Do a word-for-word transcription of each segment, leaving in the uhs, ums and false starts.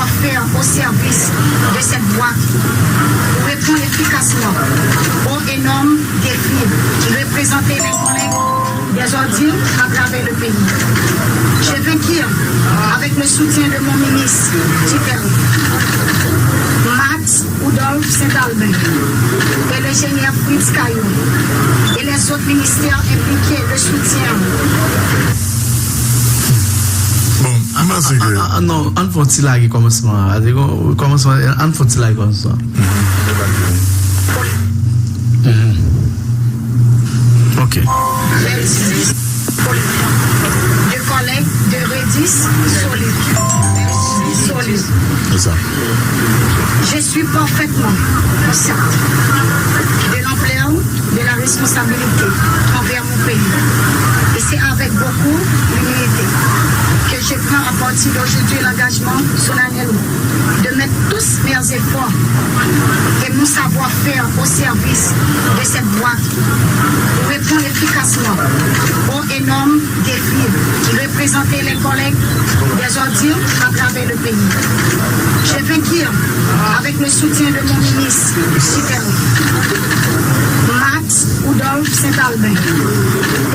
faire au service de cette boîte pour répondre efficacement aux énormes défis qui représentent les collègues des ordures à travers le pays. Je veux dire, avec le soutien de mon ministre tutelle, Max Oudolphe Saint-Albin et l'ingénieur Fritz Caillou et les autres ministères impliqués, le soutien. Bon, m panse ke. Ah, non, ann fè yon ti lage kòmansman an. Kòmansman, ann fè yon ti lage kòmansman an. Ok. De collègues de Redis solide. Solide. C'est ça. Je suis parfaitement consciente de l'ampleur de la responsabilité envers mon pays. Et c'est avec beaucoup d'humilité que je prends à partir d'aujourd'hui l'engagement solennel de mettre tous mes efforts et mon savoir-faire au service de cette boîte pour répondre efficacement aux énormes défis qui représentent les collègues des ordures à travers le pays. Je veux dire, avec le soutien de mon ministre suprême, Max Oudolphe Saint-Albin,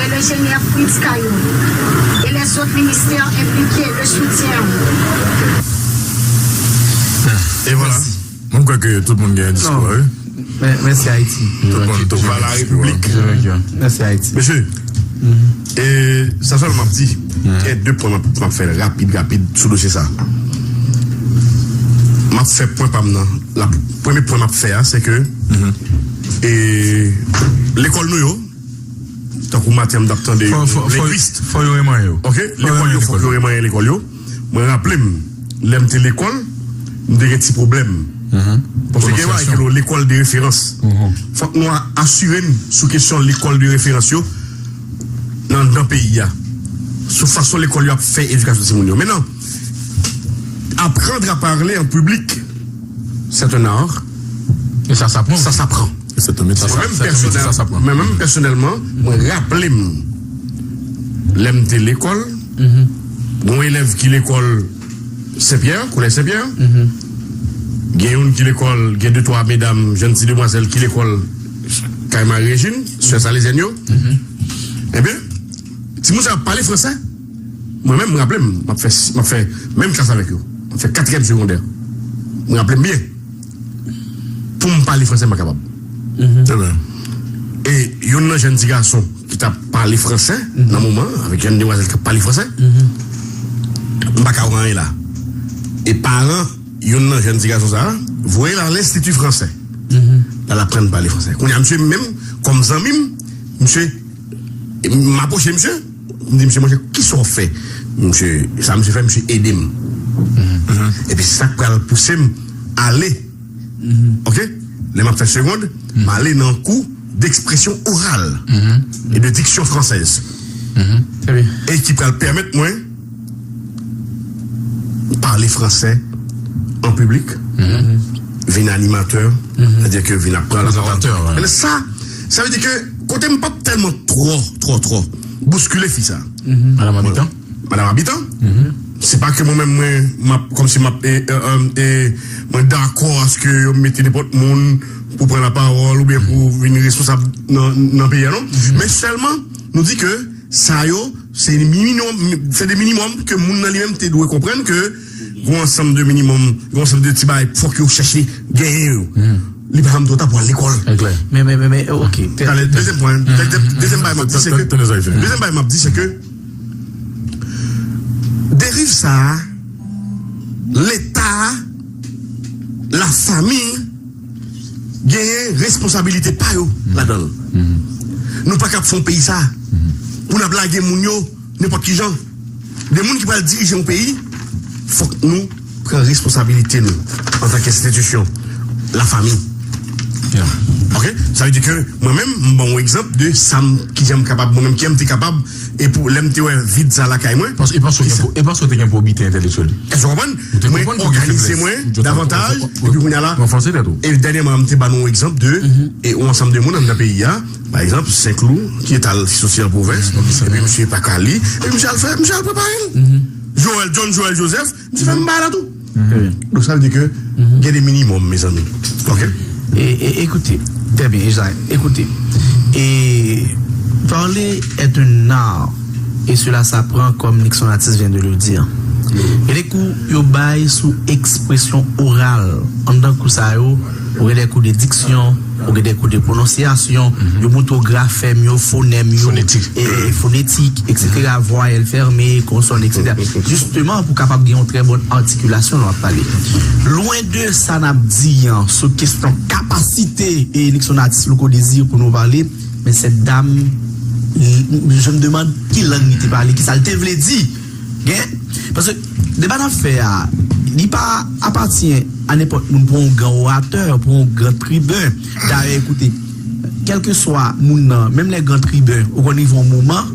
et l'ingénieur Fritz Caillou, et les autres ministères impliqués, le soutien. E vwala. Mwen kwè ke tout moun gen diskou, wi. Mèsi Ayiti. Tout moun, tout moun gen diskou. Mèsi Ayiti. Mesye, e sa sèl m ap di, gen de pwen m ap, m ap fè rapid, rapid sou dosye sa. M ap fè pwen pa m nan. La, premye pwen m ap fè a, se ke e, lekòl nou yo, tankou maten m t ap tande yo, lengwis. Fò yo remanyen yo. Ok, lekòl yo, fòk yo remanyen lekòl yo. Mwen raple m, lè m te lekòl, m te gen ti pwoblèm. Paske gen bagay ki rele lekòl de referans. Fòk nou asire n sou kesyon lekòl de referans yo nan anndan peyi a. Sou fason lekòl yo ap fè edikasyon timoun yo. Mentnan, apprendre à parler en public, c'est un art. E sa s'apprend. Ça s'apprend. C'est un métier. Mwen menm pèsonèl, mwen menm pèsonèlman, mwen raple m lè m te lekòl, gen yon elèv ki lekòl Senpyè, kolèj Senpyè, gen youn ki lekòl, gen de twa medam, jèn ti demwazèl ki lekòl kay Mari Rejin, sè Salezyèn yo. Ebyen, timoun sa yo ap pale fransè. Mwen menm, m raple m, m ap fè, m ap fè menm klas avèk yo. M ap fè katriyèm segondè. M raple m byen. Pou m pale fransè, m pa kapab. E youn nan jèn ti gason ki t ap pale fransè nan moman an, avèk jèn demwazèl k ap pale fransè, m pa ka wè anyen la. E paran youn nan jèn ti gason sa a voye l al enstiti fransè. L al aprann pale fransè. Kounye a, misye menm, kòm zanmi m, misye, m apwoche misye, m di, "Misye, monchè, kisa w fè?" Misye, sa misye fè, misye ede m. Epi se sa k pral pouse m ale. Ok? Lè m ap fè segond, m ale nan kou d'expression orale et de diction française. E ki pral pèmèt mwen pale fransè an piblik, vin animatè, sètadi ke vin ap pran lapawòl. Sa, sa vle di ke kote m p ap tèlman twò, twò, twò bouskile fi sa. Madanm Abitan. Madanm Abitan. Se pa ke mwen menm, mwen, m ap, kòmsi m ap, e, e, e, e, mwen dakò aske yo mete nenpòt moun pou pran lapawòl oubyen pou vin responsab nan, nan peyi a, non. Men sèlman, nou di ke sa yo, se minimòm, se de minimòm ke moun nan li menm te dwe konprann ke gen yon ansanm de minimòm, gen yon ansanm de ti bagay fòk yo chèche genyen yo. Li pa janm twò ta pou al lekòl. Men, men, men, men, ok. Talè, dezyèm pwen, dezyèm, dezyèm bagay m ap di, se ke, dezyèm bagay m ap di, se ke deriv sa a, Leta, lafanmi, genyen responsabilite pa yo ladan l. Nou pa kab fè yon peyi sa pou n ap lage moun yo nenpòt ki jan. De moun ki pral dirije yon peyi, fòk nou pran responsabilite nou antanke enstitisyon, lafanmi. Ok? Sa vle di ke mwen menm, m ban w egzanp de sa m, kijan m kapab, mwen menm, kijan m te kapab, e pou lè m te wè vid sa lakay mwen. E paske w te gen pwobite entèlektyèl. Èske w konprann? Mwen òganize mwen davantaj, epi kounye a la, e dènyèman, m te ba nou yon egzanp de e yon ansanm de moun anndan peyi a, pa egzanp, Senklou, ki ta al soti an pwovens, epi misye pa ka li, epi misye al fè, misye al prepare l. Joel, John Joel Joseph, misye fè m bagay la tou. Donk sa vle di ke gen de minimòm, mezanmi. Ok. Et, et écoutez, très bien, Israël, écoutez. Et parler est un art. Et cela s'apprend, comme Nixon Artis vient de le dire. Gen de kou yo bay sou ekspresyon oral. Anndan kou sa yo, ou gen de kou de diksyon, ou gen de kou de pwononsyasyon, yo moutre w grafèm yo, fonèm yo, Fonetik. e, fonetik, et cetera, vwayèl fèmen, konsòn, et cetera. Jisteman, pou kapab gen yon trè bòn atikilasyon lè w ap pale. Lwen de sa n ap di an sou kesyon kapasite e Nixon Artis Louko Désir pou nou pale, men cette dame, je me demande ki lang li te pale, ki sa l te vle di. Gen? Paske deba n ap fè a, li pa apatyen a nenpòt moun pou yon gran oratè, pou yon gran triben. Dayè, ekoute, kèlkeswa moun nan, menm lè gran triben, ou konn rive yon moman,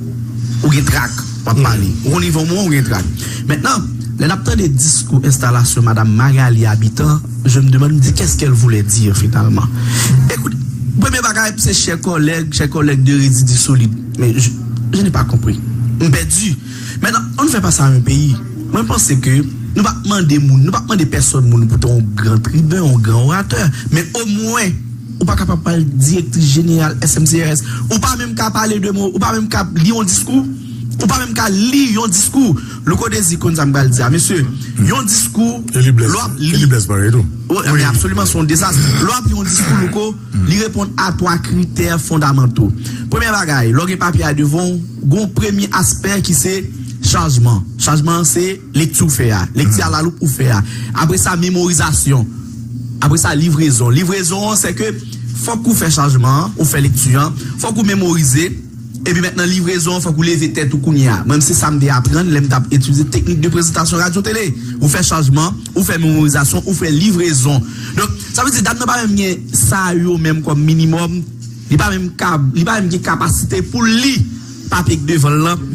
ou gen trak, w ap pale. Ou konn rive yon moman, ou gen trak. Mentnan, lè n ap tande diskou enstalasyon Madam Magalie Habitant, je me demande, m di, qu'est-ce qu'elle voulait dire finalement? Écoute, premye bagay, se chè kòlèg, chè kòlèg de rezidi solid. Men je, je n'ai pas compris. M pèdi. Mentnan, on ne fait pas ça à un pays. Mwen panse ke nou pa mande moun, nou pa mande pèsòn moun pou te yon gran triben, yon gran oratè. Men omwen, ou pa kapab pale direktris jeneral S M C R S. Ou pa menm ka pale de mo, ou pa menm ka li yon diskou. Ou pa menm ka li yon diskou. Louko Désir konn sa m pral di a, mesye. Yon diskou, E li blès. lè w ap E li. li blès parèy tou. Wi, men absoliman, se yon dezas. Lè w ap li yon diskou, Louko, li reponn a twa kritè fondamanto. Premye bagay, lè w gen papye a devan w, gen yon premye aspè ki se chajman. Chajman an se lekti w fè a. Lekti alaloup ou fè a. Apre sa, memorizasyon. Apre sa, livrezon. Livrezon an, se ke fòk ou fè chajman an, ou fè lekti an, fòk ou memorize. Epi mentnan, livrezon an, fòk ou leve tèt ou kounye a. Mwen, se sa m te aprann lè m t ap itilize teknik de prezantasyon radyo tele. Ou fè chajman, ou fè memorizasyon, ou fè livrezon. Donk, sa vle di, dam nan pa menm gen sa yo menm kòm minimòm. Li pa menm ka, li pa menm gen kapasite pou l li papye k devan l lan.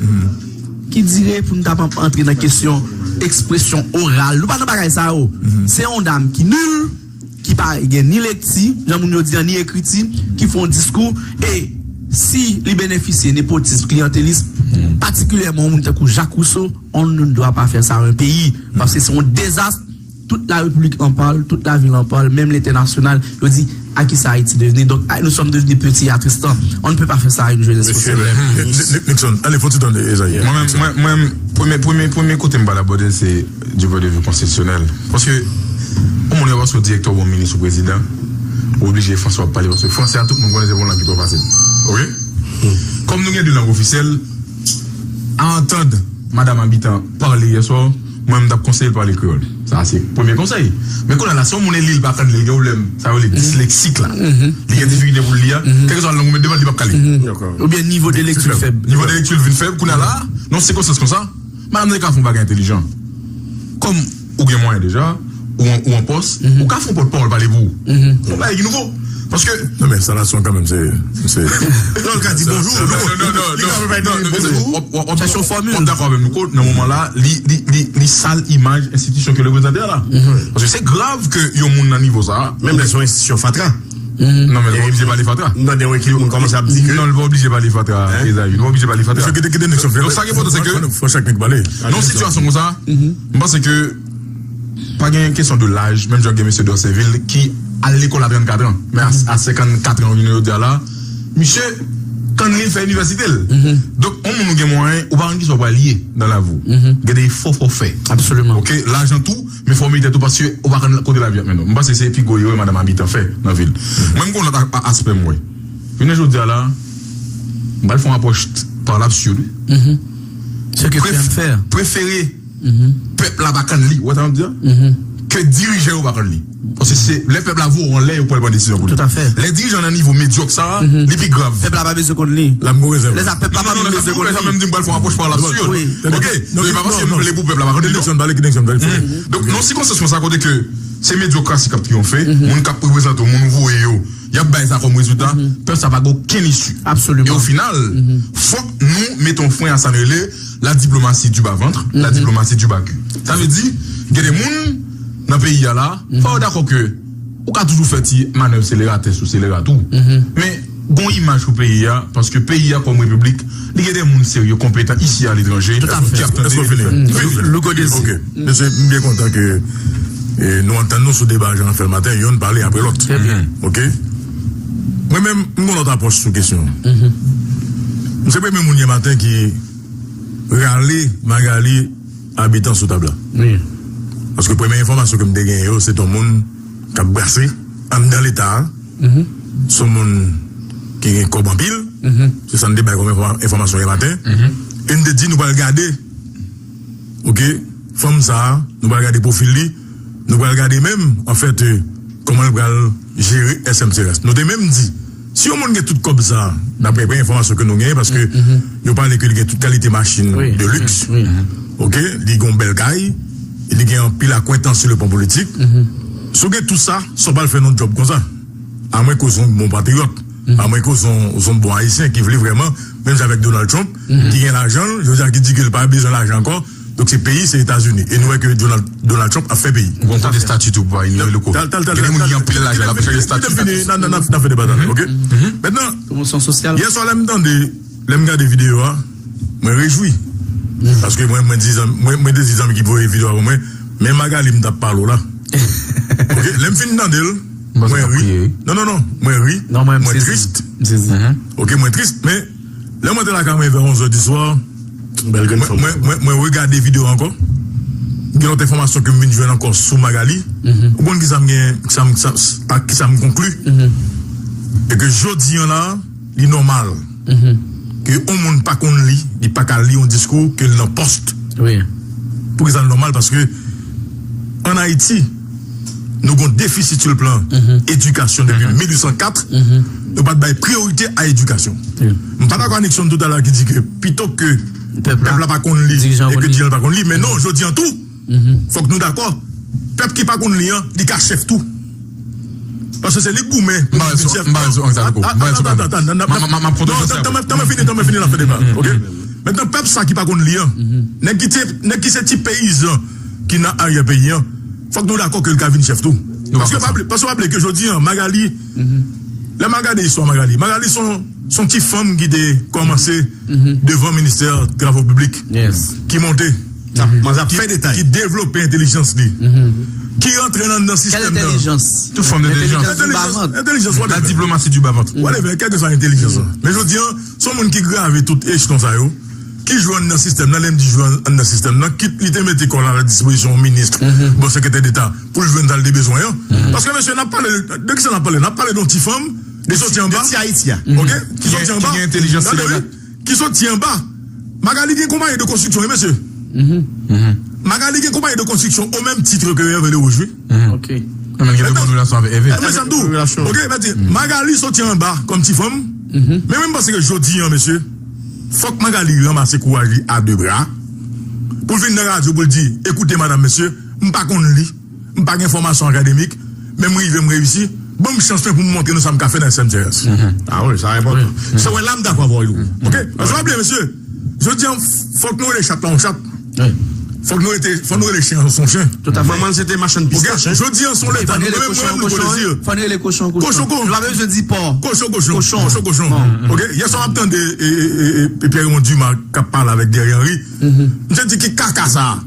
Ki dire pou n t ap antre nan kesyon ekspresyon oral. Nou pa nan bagay sa yo. Se yon dam ki nil, ki pa gen ni lekti, jan moun yo di an, ni ekriti, ki fè yon diskou, e si li benefisye nepotism, kliyantelism, patikilyèman yon moun tankou Jacques Rousseau, on ne doit pas faire ça à un pays, paske se yon dezas. Tout la République en parle, toute la ville en parle, même l'international, yo di, à qui ça Haïti devenu? Donc, ah, nous sommes devenus petits à Tristan. On ne peut pas faire ça à une jeunesse Mesye, aussi. Ni- Ni- Nixon, ale fon ti tande Ezayi. Mwen menm, mwen, mwen, premye, premye, premye kote m pral abòde se du point de vue konstitisyonèl. Paske, yon moun yo pa sou direktè ou bon minis ou prezidan, ou oblije franse w ap pale, paske franse a tout moun konnen se pa yon lang ki twò fasil. Ok? Kòm nou gen de lang ofisyèl, a antann Madam Habitant pale yè swa, mwen m t ap konseye l pale kreyòl. Sa se premye konsèy. Men kounye a la, si yon moun li, li pa konn li, li gen pwoblèm, sa yo rele disleksik la. Li gen difikilte pou l li a, kèlkeswa lang ou met devan l, li p ap ka li. Oubyen nivo de lekti l fèb. Nivo de lekti l vin fèb, kounye a la, nan sikonstans konsa, madanm nan ka fè yon bagay entelijan. Kòm ou gen mwayen deja, ou an, ou an pòs, ou ka fè yon pòtpawòl pale pou ou. Yon bagay ki nouvo. Paske Non, men enstalasyon kanmenm, se. se- Non, l ka di bonjou. Non, non, non, non, Li ka non, pale non, de non, bonjou. w ap- w ap- Chèche yon fòmil. w ap dakò avè m, Louko, nan moman la, li, li, li, li sal imaj enstitisyon ke l reprezante a la. Paske se grav ke yon moun nan nivo sa a. Menm lè se yon enstitisyon fatra. Non, men l pa oblije pale fatra. M tande yon ekip moun kòmanse ap di ke. Non, l pa oblije pale fatra, Ezayi. L pa oblije pale fatra. Mesye, kite, kite Nixon fè. Donk, sa ki enpòtan, se ke Fò chak nèg pale. Nan sitiyasyon konsa, m panse ke pa gen kesyon de laj, menm jan gen mesye Dorceville ki al lekòl a trannkat an, men a, a senkannkat an, jounen jodi a la, misye, kanri l fè inivèsite l. Donk, yon moun ou gen mwayen, ou pa konn kisa w pral ye nan lavi w. Gen de efò fò w fè. Absolument. Ok, lajan tou, men fò w mete tou paske ou pa konn kote lavi ap mennen w. M panse se pi gwo erè Madam Habitant fè nan vi l. Mwen, m gen yon lòt a- a- aspè m wè. Jounen jodi a la, m pral fè yon apwòch par l'absurde. Ce que tu aimes faire. Prefere pèp la pa konn li, ou wè sa m ap di a? Ke dirijan yo pa konn li. Paske se lè pèp la voye w anlè, yo pral pran desizyon pou li. Tout à fait. Lè dirijan nan nivo medyòk sa, li pi grav. Pèp la pa bezwen konn li. La m gwo rezèv. Lè sa pèp la pa menm bezwen konn Sa menm li. di m pral fè yon apwòch par l'absurde. Oui. Ok? Se pa paske m vle pou pèp la pa konn li, non. Nixon pale, ki Nixon pale. Donk, nan sikonstans konsa kote ke se medyokrasi k ap triyonfe, moun k ap reprezante w, moun ou voye yo, y ap bay sa kòm rezilta, pèp sa pa gen okenn isi. Absolument. E o final, fòk nou mete yon fren a sa nou rele la diplomasi du bas ventre, la diplomasi du bas cul. Sa vle di, gen de moun nan peyi a la, fò yo dakò ke ou ka toujou fè ti manèv seleratè sou selerat ou. Men, Gon imaj pou peyi a, paske peyi a kòm repiblik, li gen de moun serye, konpetan isi a aletranje, ki ap tande. Èske w fini? Louko Désir. Ok. Mesye, m byen kontan ke eh, nou antann nou sou deba jan n ap fè l maten, yonn pale apre lòt. Ok? Mwen menm, m gon lòt apwòch sou kesyon an. M se premye moun yè maten ki rale Magali abitan sou tab la. Paske premye enfòmasyon ke m te genyen yo, se t on moun k ap brase anndan Leta a. Se on moun ki gen kòb anpil. Se sa n te bay kòm enfòma- enfòmasyon yè maten. E n te di nou pral gade, ok, fanm sa a, nou pral gade pwofil li, nou pral gade menm, anfèt, eh, kòman l pral jere S M C R S. Nou te menm di, si yon moun gen tout kòb sa a, daprè premye enfòmasyon ke nou genyen, paske yo pale ke li gen tout kalite machin de luxe, ok, li gen yon bèl kay, li gen anpil akwentans sou le plan politik. Si w gen tout sa, sa w pral fè nan yon djòb konsa? Amwen ke w se yon bon patriyòt, amwen ke w se yon, w se yon bon Ayisyen ki vle vrèman, menm jan avèk Donald Trump, ki gen lajan l, jodi a ki di ke l pa bezwen lajan ankò, donk se peyi, se Etazini. E nou wè ke Donald, Donald Trump ap fè peyi. Ou gon kote estati tou pou pa inyore Louko. Gen de moun ki gen anpil lajan, l ap chèche estati. N ap fè deba talè, ok? Mentnan, yè swa lè m tande, lè m gade videyo a, mwen rejwi. Paske mwen, mwen di zanmi, mwen, mwen te di zanmi ki voye videyo a pou mwen, men Magali m t ap pale w la. Ok, lè m fin tande l, mwen ri. Non, non, non, mwen ri. Mwen tris. Ok, mwen tris, men lè mwen te lakay mwen vè onz è di swa, mwen, mwen, mwen, mwen regade videyo a ankò. Gen lòt enfòmasyon ke m vin jwenn ankò sou Magali. Ou konn kisa m gen, kisa m, kisa, pa kisa m konkli? E ke jodi an la, li nòmal ke yon moun pa konn li, li pa ka li yon diskou, ke l nan pòs. Poukisa l nòmal? Paske ann Ayiti, nou gon defisit sou le plan edikasyon depi mil uit san kat, nou pa t bay priyorite a edikasyon. M pa dakò a Nixon toutalè ki di ke pito ke pèp la pa konn li e ke dirijan l pa konn li, men non, jodi an tou, fòk nou dakò, pèp ki pa konn li an, li ka chèf tou. Paske se li k goumen pou li vin chèf. M pa sou angle sa, Louko. M pa sou angle sa. Tann mwen fini, tann mwen fini, n ap fè deba, ok? Mentnan, pèp sa ki pa konn li an, nèg ki te, nèg ki se ti peyizan ki nan aryè peyi an, fòk nou dakò ke l ka vin chèf tou. Paske pa bliye, paske pa bliye ke jodi an, Magali, lè m ap gade istwa Magali, Magali se yon, se yon ti fanm ki te kòmanse devan ministè travo piblik, ki monte, ki, ki devlope entèlijans li, ki rantre nan, nan sistèm nan. Tout fòm entèlijans. Entèlijans, entèlijans, whatever. La diplomasi di bavant. Whatever, kèlkeswa entèlijans lan. Men jodi an, se yon moun ki grave tout echelon sa yo, ki jwe anndan sistèm nan, lè m di jwe anndan sistèm nan, kit li te mete kò l a la dispozisyon yon minis, bon sekretè deta, pou l jwenn sa l te bezwen an. Paske, mesye, n ap pale, de kisa n ap pale? N ap pale de yon ti fanm ki soti anba. De ti Ayiti a. Ok? Ki soti anba. Ki gen entèlijans serebral. Ki soti anba. Magali gen konpayi de konstriksyon, wi, mesye. Magali gen konpayi de konstriksyon au même titre que Hervé Le Rouge, wi. Ok. Mwen menm gen de bon relasyon avèk Hervé. Mwen sa m tou. Ok, mèt di, Magali soti anba kòm ti fanm. Men mwen m panse ke jodi an, mesye, fòk Magali ranmase kouraj li a de bra pou l vin nan radyo pou l di, "Ekoute, madanm, mesye, m pa konn li, m pa gen fòmasyon akademik, men m rive, m reyisi. Ban m chans mwen pou m montre nou sa m ka fè nan S M T S." Ah wi, sa enpòtan. Se wè la m dakò avè w, Louko. Ok? Paske pa bliye, mesye, jodi an, fòk nou rele chat la yon chat. Fòk nou rete, fòk nou rele chen an son chen. Manman l se te machann pistach, hein? Jodi an, se yon leta, nou menm, nou menm, nou kochon, kochon. Fò n rele kochon kochon. Kochon kochon. Nou pa bezwen di pò. Kochon kochon. Kochon. Kochon kochon. Ok? Yè swa m ap tande, e, e, e, e, Pierre Raymond Dumas k ap pale avèk Guerrier Henry. M te di, "Ki kaka sa a?"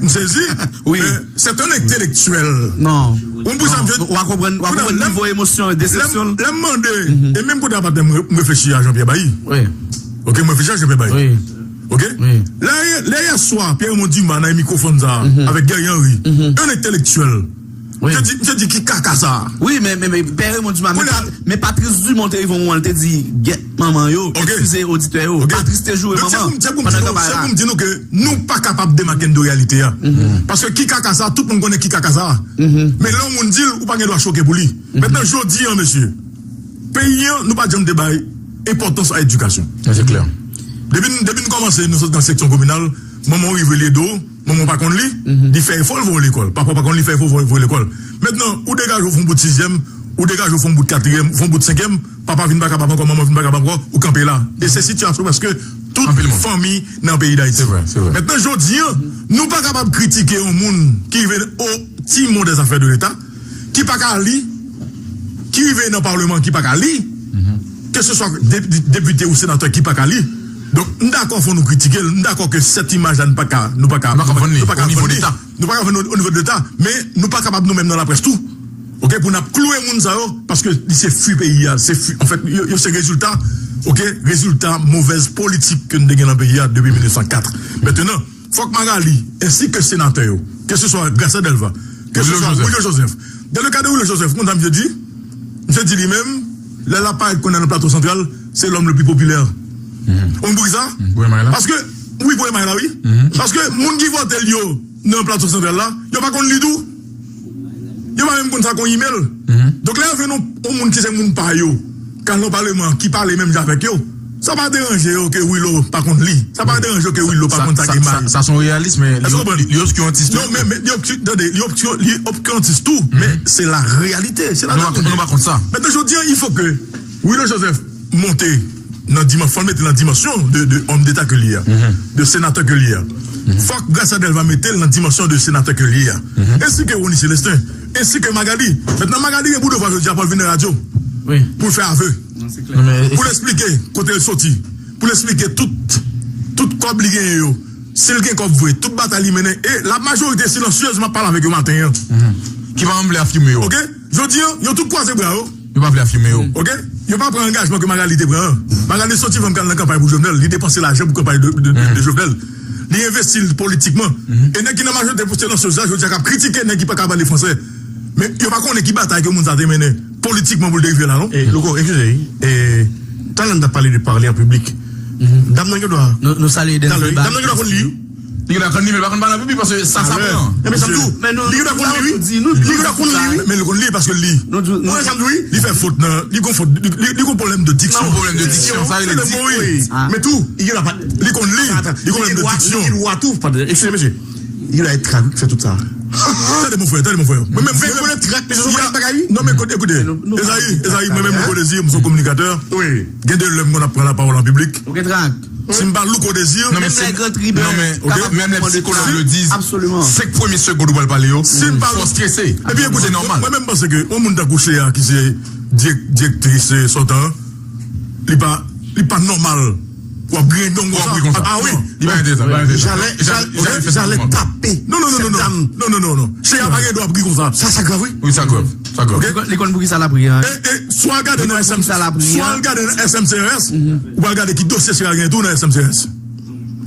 M sezi. Wi. Men, c'est un intellectuel. Non. Ou konprann, w a konprann, w a konprann nivo emosyon e desepsyon l. Lè m mande, e menm kote a maten, m re-, m reflechi a Jean-Pierre Bailly. Wi. Ok, m reflechi a Jean-Pierre Bailly. Wi. Ok? Wi. Lè, lè yè swa, Pierre Raymond Dumas nan mikwofòn sa a, avèk Guerrier Henry, un intellectuel. Wi. M te di, m te di, "Ki kaka sa a?" Wi, men, men, men, Pierre Raymond Dumas, men Pat-, men Patrice Dumont te rive yon moman, li te di, "Gyèt manman yo, eskize oditè yo." Ok. Patrice te joure manman pandan kanpay la. Se pou m di nou ke nou pa kapab demake n de reyalite a. Paske ki kaka sa, tout moun konnen ki kaka sa. Men lè yon moun di l, ou pa gen dwa choke pou li. Mentnan, jodi an, mesye, peyi an, nou pa janm te bay enpòtans a edikasyon. Se klè. Depi n, depi n kòmanse, nou sot nan seksyon kominal, manman w rive l ede w, manman w pa konn li, li fè efò, l voye w lekòl. Papa w pa konn li, fè efò, voye, voye w lekòl. Mentnan, ou degaje w fè yon bout sizyèm, ou degaje w fè yon bout katriyèm, ou fè yon bout senkyèm, papa vin pa kapab ankò, manman vin pa kapab ankò, ou kanpe la. E se sitiyasyon prèske tout fanmi nan peyi Dayiti. Se vre, se vre. Mentnan, jodi an, nou pa kapab kritike yon moun ki rive o timon dè zafè de Leta, ki pa ka li, ki rive nan palman, ki pa ka li, keseswa de- de- depite ou senatè ki pa ka li. Donk, m dakò fò nou kritike l, m dakò ke sèt imaj la nou pa ka, nou pa ka, nou pa ka vann li o nivo deta. Nou pa ka vann o nivo deta, men nou pa kapab nou menm nan laprès tou. Ok, pou n ap kloure moun sa yo, paske li se fwi peyi a, se fwi, anfèt, yo, yo se rezilta, ok, rezilta movèz politik ke n te gen nan peyi a depi mil nèf san kat. Mentnan, fòk Magali, ensi ke senatè yo, keseswa Gracia Delva, keseswa Willo Joseph. Dans le cas de Willo Joseph, konn sa misye di? Misye di li menm, lè l ap parèt kounye a nan Plato Santral, se lòm le pli popilè. Ou konn poukisa? Paske, wi, pou emay la, wi. Paske moun ki vote l yo nan Plato Santral la, yo pa konn li tou. Yo pa menm konn sa k on imèl. Donk, lè yo jwenn yon, yon moun ki se moun pa yo, k al nan palman, ki pale menm jan avèk yo, sa pa deranje yo ke Willo pa konn li. Sa pa deranje yo ke Willo pa konn sa k emay. Sa se yon reyalis, men li obskirantis tou. Non, men, men li obski- tande, li obski- li obskirantis tou, men se la réalité, se la réalité. Nou pa konn sa. Mentnan, jodi a, il faut que Willo Joseph monte nan dimansyon, fò l mete nan dimansyon de, de homme d'État ke li ye a, de senatè ke li ye a. Fòk Gracia Delva mete l nan dimansyon de senatè ke li ye a. Ensi ke Rony Célestin, ensi ke Magali. Mentnan, Magali gen pou devwa jodi a pou l vin nan radyo pou l fè ave, pou l eksplike kote l soti, pou l eksplike tout, tout kòb li genyen yo, si l gen kòb vre, tout batay li mennen, e la majorité silencieuse m ap pale avèk yo maten an, ki pa vle afime yo. Ok? Jodi a, yo tout kwaze bra yo. Yo pa vle afime yo. Ok? Yo pa pran angajman ke Magali te pran an. Magali soti vann kay nan kanpay pou Jovenel. Li depanse lajan pou kanpay de, de, de, de Jovenel. Li envesti l politikman. E nèg ki nan majorité pou silencieuse la, jodi a k ap kritike nèg ki pa ka pale fransè. Men yo pa konnen ki batay ke moun sa te mennen politikman pou l te rive la, non? E, Louko, eskize, wi. E, talè n t ap pale de pale an piblik. Dam nan gen dwa. Nou, nou salye Denzel. Dam nan gen dwa konn li, wi. Li gen dwa konn li, men li pa konn pale an piblik paske sa, sa pran. Ebyen, sa m di w. Li gen dwa konn li, wi. Li gen dwa konn li, wi. Men li konn li paske li. Ou wè sa m di w, wi. Li fè fot nan, li gon fot, li, li, li gon pwoblèm de diksyon. Li gon pwoblèm de diksyon, sa rele diksyon. Men tou, li gen dwa pa, li konn li, li gon pwoblèm de diksyon. Li gen dwa tou, eskize, mesye. Li gen dwa tradui, fè tout sa. Tande, mon frè, tande, mon frè. Mwen menm, mwen menm, non, men koute, koute. Ezayi, Ezayi, mwen menm, Louko Désir, m se yon kominikatè. Gen de lè m konn ap pran lapawòl an piblik. Ou gen trak. Si m pa Louko Désir. Non, men se, non, men, ok, menm lè psikològ yo di, senk premye segond ou pral pale yo, fò strese. Epi ekoute, mwen menm panse ke yon moun tankou Shea ki se dirèk-, direktris, eh, sòtan, li pa, li pa nòmal pou ap griyen dong konsa. Ah wi. Li pa enteresan, li pa enteresan. Jalè, jalè tape. Non, non, non, non, non. Non, non, non, non. Shea pa gen dwa ap ri konsa. Sa, sa grav, wi. Wi, sa grav. Sa grav. Li konn, li konn poukisa l ap ri an. E, e, swa gade nan S M, swa gade nan S M C R S, ou pral gade ki dosye Shea gen tou nan S M C R S.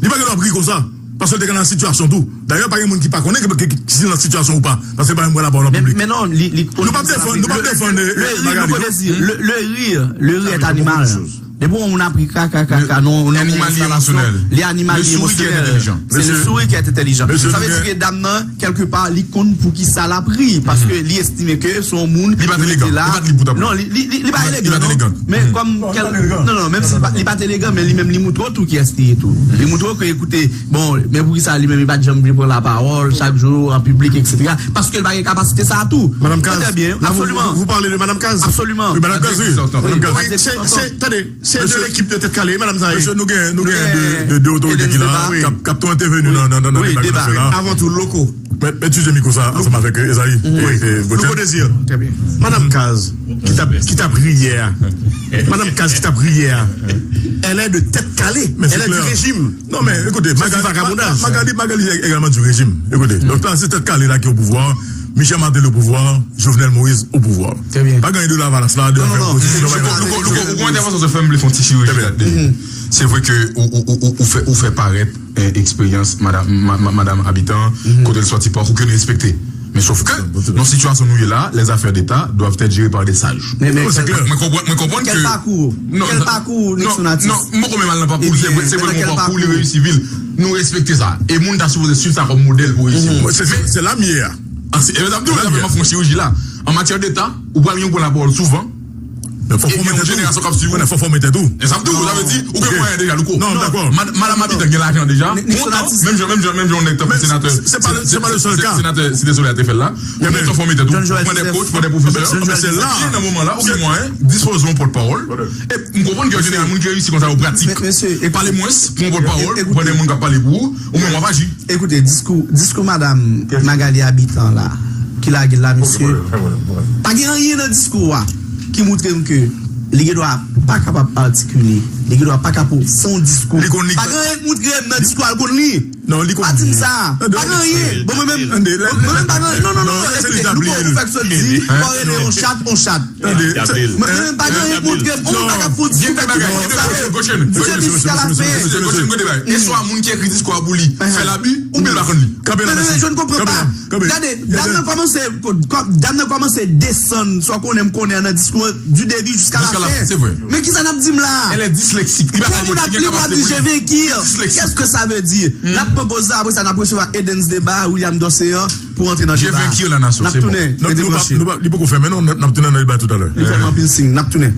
Li pa gen dwa ap ri konsa. Paske l te gen nan sitiyasyon tou. Dayè, pa gen moun ki pa konnen ki, ki, ki, ki nan sitiyasyon ou pa. Paske pa menm pran lapawòl an piblik. Men non, li, li konn. Nou p ap defann, nou p ap defann, eh, Magali, non. Le, le rire, le rire est animal. Depi yon moun ap ri kaka, kaka, non, non, animal, li emosyonèl. Li animal, li emosyonèl. Se le sourire qui est intelligent. Sa vle di ke dam nan, kèlkepa, li konn poukisa l ap ri, paske li estime ke se yon moun ki rete la. Non, li, li, li, li pa elegan, non. Men kòm, non, non, menm si li pa, li pa t elegan, men li menm li moutre w tou kiyès li ye tou. Li moutre w ke, ekoute, bon, men poukisa li menm li pa t janm vle pran lapawòl chak jou an piblik, etsetera. Paske li pa gen kapasite sa a tou. Madame Caz, trè byen, absoliman. Vous, vous parlez de Madame Caz? Absoliman. Oui, Madame Caz, oui. Madame Caz. Se, se, tande, se de lekip de Tèt Kale, madanm sa ye. Mesye, nou gen, nou gen de, de, de otorite ki la, k ap, k ap tou entèveni nan, nan, nan, nan deba k ap fè la. Avan tou, Louko. Mèt, mèt itilize mikwo sa ansanm avèk, eh, Ezayi e, e Gauthier. Louko Désir. Trè byen. Madanm Caz, ki t ap, ki t ap ri yè a. Madanm Caz, ki t ap ri yè a. Elle est de Tête Calée. Elle est du régime. Non, men, ekoute, Magali, Magali, Magali egalman du régime. Ekoute, donk la, se Tèt Kale la ki o pouvwa. Michel Martelly o pouvwa, Jovenel Moïse o pouvwa. Pa gen de Lavalas la, de Louko, Louko, ou gon entèvansyon se fè m vle fè yon ti chiriji ladan. Se vre ke ou, ou, ou, ou, ou fè, ou fè parèt, eh, eksperyans madanm, ma, ma, madanm Habitant, kote l sòti, pakou ke nou respekte. Men sòf ke, nan sitiyasyon nou ye la, les affaires d'État doivent être gérées par des sages. Mwen konprann, mwen konprann ke. Kèl pakou? Kèl pakou, Nixon Atis? Non, m poko menm al nan pakou l, se vre, se vre l gon pakou, li reyisi vi l. Nou respekte sa. E moun ta sipoze swiv sa kòm modèl pou reyisi. Se, se, se la m ye a. Ah, se, e sa m di w, la, men m ap fè yon chiriji la. An matyè deta, ou pral gen yon pran lapawòl souvan. Men fò fòmante tou. Jenerasyon k ap swiv ou. Men fò fòmante tou. E sa m di w, sa vle di, ou gen mwayen deja, Louko. Non, m dakò. Mad-, madanm Habitant gen lajan deja. Kontan, menm jan, menm jan, menm jan yon nèg tankou senatè, se pa le sèl ka. Senatè Site Solèy a te fè l la. Ou gentan fòme tèt ou, pran de coach, pran de pwofesè. Men se la. Nan moman la, ou gen mwayen dispoze yon pòtpawòl. E m konprann ke an jeneral, moun ki reyisi konsa yo pratik. Pale mwens, pran yon pòtpawòl, pran de moun k ap pale pou ou, ou menm w ap aji. Ekoute, diskou, diskou madanm Magali Habitant la, ki lage la, mesye. Pa gen anyen nan diskou a ki moutre m ke Li gen dwa pa kapab atikile. Li gen dwa pa kapab fè yon diskou. Li konn li. Pa gen anyen k montre m nan diskou a l konn li. Non, li konn li. Pa di m sa. Pa gen anyen. Bon, mwen menm, mwen menm pa gen anyen. Non, non, non, non, ekoute, nou pa fè k sot di, pa rele yon chat, yon chat. Mwen menm pa gen anyen k montre m, yon bagay pou di, sa yo. Misye di jiska la fen. E swa moun ki ekri diskou a pou li, fè labi, oubyen l pa konn li. Non, non, non, je ne comprends pas. Gade, dam nan kòmanse, dam nan kòmanse desann, sa w konnen m konnen an nan diskou an, du début jusqu'à la fin. Men kisa n ap di m la? Elle est dyslexique. Pou moun ap li, w ap di je vaincu. Qu'est-ce que ça veut dire? N ap pran poz la, apre sa, n ap resevwa Edens Deba, William Dorcéan, pou antre nan deba. N ap tounen, rete branche. Li poko fèmen non, n ap tounen nan deba toutalè. Li fè m anpil siy, n ap tounen.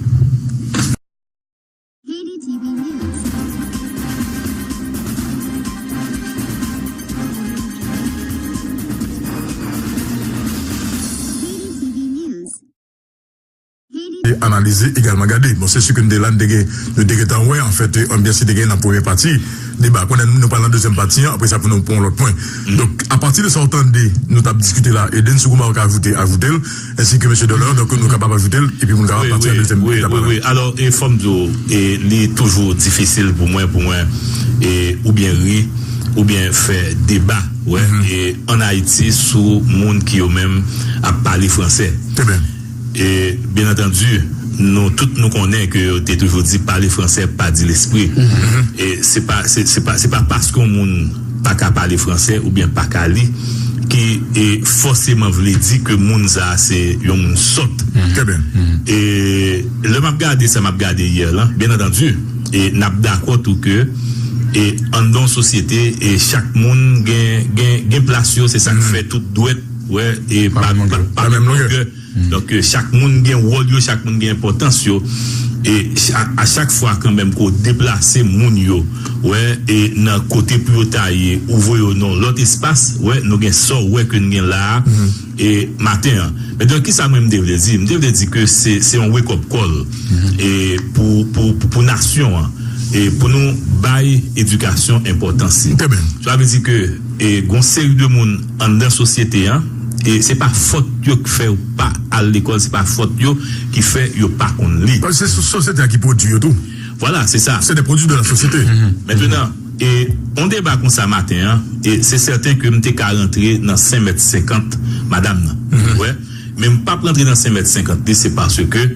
E analize, egalman gade. Bon, se si ke nou te la, nou te gen, nou te gentan wè, anfèt, anbyans ki te gen nan premyè pati deba. Kounye a, nou pral nan dezyèm pati an, apre sa, pou nou pran yon lòt pwen. Donk, apati de sa w tande, nou t ap diskite la, Eden, si w gen yon bagay w ka ajoute, ajoute l, ensi ke mesye Dollar, donk nou kapab ajoute l, epi pou nou kapab pati nan dezyèm etap la. Wi, wi, wi. Alò, e fò m di w, e li toujou difisil pou mwen, pou mwen, e oubyen ri, oubyen fè deba, wè, e ann Ayiti sou moun ki yo menm ap pale fransè. Trè byen. E, byen antandi, nou tout nou konnen ke yo te toujou di pale fransè pa di lespri. E se pa, se, se pa, se pa paske yon moun pa ka pale fransè oubyen pa ka li ki e fòseman vle di ke moun sa a se yon moun sòt. Trè byen. E lè m ap gade sa m ap gade yè lan, byen antandi, e n ap dakò tou ke e anndan yon sosyete, e chak moun gen, gen, gen plas yo, se sa k fè tout dwèt, wè, e pa, pa, pa menm longè. Donk, e, chak moun gen wòl yo, chak moun gen enpòtans yo. E a, a chak fwa kanmenm ke w deplase moun yo, wè, e nan kote pou yo ta ye, ou voye yo nan yon lòt espas, wè, nou gen sa w wè ke n gen la a, e maten an. Men donk, kisa mwen m te vle di? M te vle di ke se, se yon wake up call, e pou, pou, pou, pou nasyon an, e pou nou bay edikasyon enpòtans li. Trè byen. Sa vle di ke e gon seri de moun anndan sosyete an, e se pa fòt yo k fè yo pa al lekòl, se pa fòt yo ki fè yo pa konn li. Paske se sosyete a ki pwodui yo tou. Vwala, se sa. C'est des produits de la société. Mentenan, e yon deba konsa maten an, e se sèten ke m te ka rantre nan senk mèt senkant madanm nan. Wè, men m p ap rantre nan senk mèt senkant li, se paske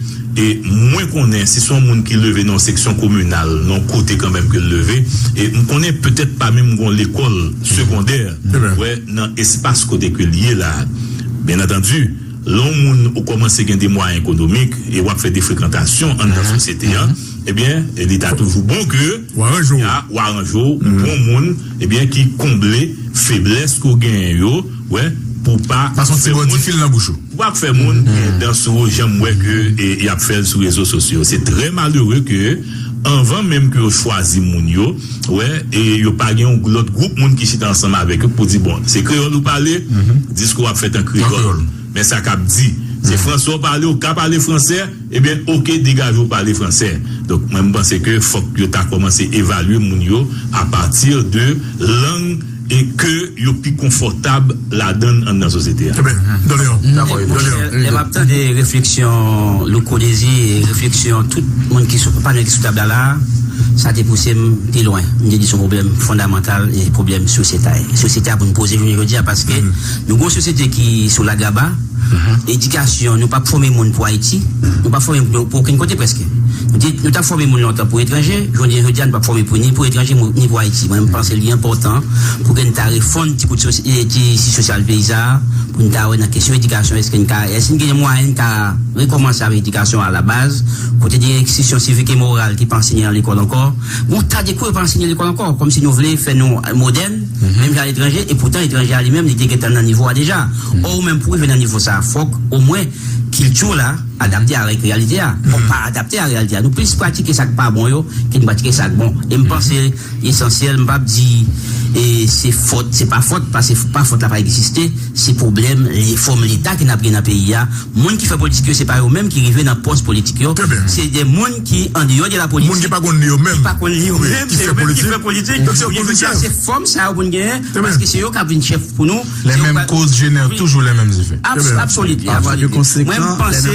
e mwen konnen si se yon moun ki leve nan yon seksyon kominal, nan yon kote kanmenm ke l leve, e m konnen petèt pa menm gon lekòl segondè, wè, nan espas kote ke l ye la. Byen antandi, lè yon moun ou kòmanse gen de mwayen ekonomik e w ap fè de frekantasyon anndan sosyete an, ebyen, e li ta toujou bon ke w aranje w, w pran yon moun, ebyen, ki konble feblès ke w genyen yo, wè, pou w pa fè moun, pou w pa fè moun gen dan sou ou, jan m wè ke, e, y ap fè l sou rezo sosyo. Se trè malere ke, anvan menm ke yo chwazi moun yo, wè, e yo pa gen yon lòt gwoup moun ki chita ansanm avèk yo pou di, bon, se kreyòl ou pale, diskou w ap fèt an kreyòl. Men sa k ap di, se fransè w pale, ou ka pale fransè, ebyen, oke, degaje w pale fransè. Donk, mwen, m panse ke fòk yo ta kòmanse evalye moun yo apati de lang e ke yo pi konfòtab ladan l anndan sosyete a. Trè byen. Donn yon. Dakò, Eden. Monchè, lè m ap tande refleksyon Louko Dezi e refleksyon tout moun ki sou, panèl ki sou tab la la, sa te pouse m pi lwen. M te di se yon pwoblèm fondamantal e pwoblèm sosyetal. Sosyete a pou n poze jounen jodi a paske nou gon sosyete ki sou lagaba, Edikasyon, nou p ap fòme moun pou Ayiti, nou p ap fòme moun pou okenn kote prèske. Nou te, nou t ap fòme moun lontan pou etranje, jodi, jodi a nou p ap fòme pou, ni pou etranje, ni pou Ayiti. Mwen, m panse li enpòtan pou ke n ta refòm ti kout sosyal, ti sij sosyal peyi sa a, pou n ta wè nan kesyon edikasyon, èske n ka, èske n gen mwayen n ka rekòmanse avèk edikasyon a la baz, kote gen enstitisyon sivik e moral ki pa ansenye nan lekòl ankò, gon ta de kou yo pa ansenye lekòl ankò, kòmsi nou vle fè nou modèn, menm jan aletranje, e poutan etranje a li menm, li te gentan nan nivo a deja. Ò, ou menm pou rive nan nivo sa a, fòk omwen kilti w la adapte avèk reyalite a. Fòk pa adapte a reyalite a. Nou plis pratike sa k pa bon yo ke n pratike sa k bon. E m panse li esansyèl, m p ap di E se fòt, se pa fòt, paske pa fòt la pa egziste, se pwoblèm fòm Leta ke n ap gen nan peyi a. Moun ki fè politik yo, se pa yo menm ki rive nan pòs politik yo, se de moun ki andeyò de la politik, moun ki pa konn li yo menm, ki pa konn li yo menm, se yo menm ki fè politik. Donk se yo politisyen. Se fòm sa yo pou n genyen, paske se yo k ap vin chèf pou nou. Les mêmes causes génèrent toujours les mêmes effets. Absolutely. Mwen, m panse,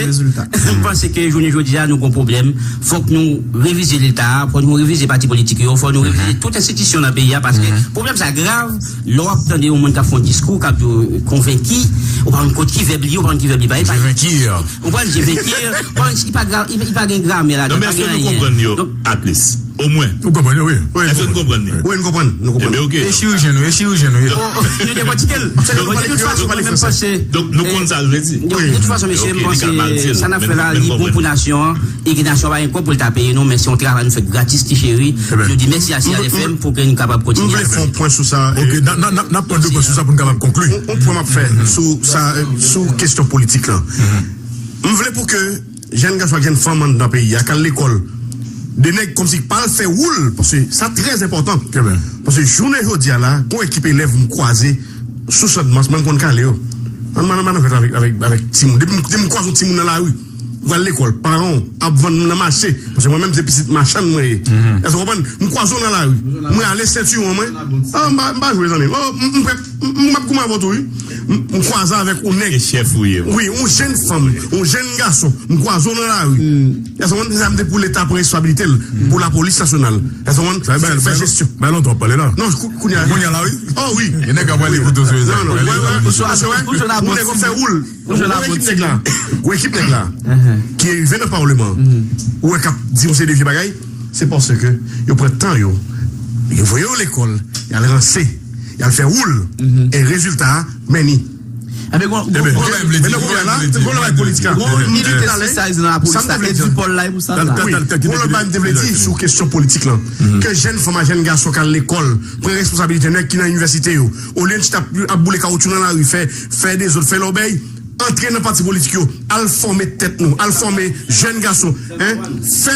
m panse ke jounen jodi a, nou gon pwoblèm. Fòk nou revize Leta a, fòk nou revize pati politik yo, fòk nou revize tout enstitisyon nan peyi a, paske pwoblèm sa grav. Lè w ap tande yon moun k ap fè yon diskou, k ap di w konvenki, ou pa konn kot ki vèb li ye, ou pa konn ki vèb li pa ye. Ou konprann, je vainqueur, ou konprann, li pa gra-, li, li pa gen gramè ladan, li pa gen anyen. Donk, Omwen. Ou konprann, wi. Èske nou konprann li? Wi, nou konprann, nou konprann. Ebyen, oke. E chirijyen nou, e chirijyen nou ye. Nou dekòtike l. De tout fason, mwen menm panse. Donk, nou konn sa l vle di. De tout fason, mesye, m panse sa n ap fè la, li bon pou nasyon an, e ke nasyon an pa gen kòb pou l ta peye nou, men se yon travay nou fè gratis, ti cheri. Nou di mèsi a Seyal F M pou ke nou kapab kontinye. M vle fè yon pwen sou sa. Oke, n ap pran de pwen sou sa pou n kapab konkli. Yon pwen m ap fè sou sa, sou kesyon politik la. M vle pou ke jèn gason ak jèn fanm anndan peyi a k al lekòl, de nèg kòmsi k pa al fè woul, paske sa trè enpòtan. Paske jounen jodi a la, gon ekip elèv m kwaze sou Channmas, mwen m konn kale yo. Ann, ann, ann, ann, avèk, avèk, avèk timoun. Depi m, depi m kwaze yon timoun nan lari, ou al lekòl, paran w ap vann nan mache, paske mwen menm se pitit machann mwen ye. Èske w konprann? M kwaze w nan lari, mwen ale sentiwon mwen, ah, m pa, m pa jwe zanmi m. Oh, m, m, m, m ap goumen avè w tou, wi. M, m kwaze avèk yon nèg. E chèf ou ye, wi. Wi, yon jèn fanm, yon jèn gason. M kwaze w nan lari. Èske w konn sa m te pou Leta pran responsabilite l, pou lapolis nasyonal? Èske w konn fè, fè jesyon? Bay lontan w ap pale la. Non, kou-, kounye a. Kounye a la, wi. Oh, wi. Gen nèg k ap pale kote w sou rezo. Non, non, wè, wè, wè, wè, wè. Yon nèg ap fè woul. Yon ekip nèg la. Yon ekip nèg la. Ki rive nan palman. Ou wè k ap di yon seri de vye bagay. Se paske yo pran tan yo. Yo voye yo lekòl. Y al ranse. Y al fè woul. E rezilta a, men ni. Ebyen, gon, gon, gon, men nan kounye a la, gon lòt politik la. Gon unit specialized nan lapolis la. E Dupol la, e pou sa la. Wi, gon lòt bagay m te vle di sou kesyon politik lan. Ke jèn fanm ak jèn gason k al lekòl, pran responsablite nèg ki nan inivèsite yo. Olye n chita ap, ap boule kawotchou nan lari, fè, fè dezòd, fè lòbèy, antre nan pati politik yo, al fòme tèt nou, al fòme jèn gason, en, fè,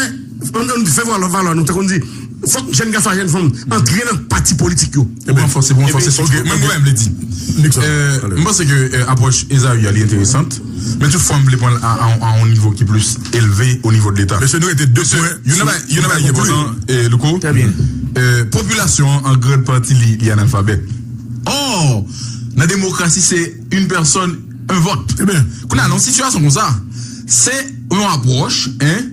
ann, ann fè valè, valè nou, tankou n di, fòk jèn gason ak jèn fanm antre nan pati politik yo. Ou ranfòse, ou ranfòse. Ok, mwen, mwen, m vle di. Euh, m panse ke, euh, apwòch Esaü a, li enteresan, men tout fwa m vle pran l a, a, a yon nivo ki plis elve o nivo de Leta. Mesye, nou rete de pwen. Youn nan bagay, youn nan bagay ki enpòtan, euh, Louko. Euh, popilasyon an, an gran pati, li, li analfabèt. Or, nan demokrasi, se une personne, un vote. Kounye a, nan yon sitiyasyon konsa, se yon apwòch, en,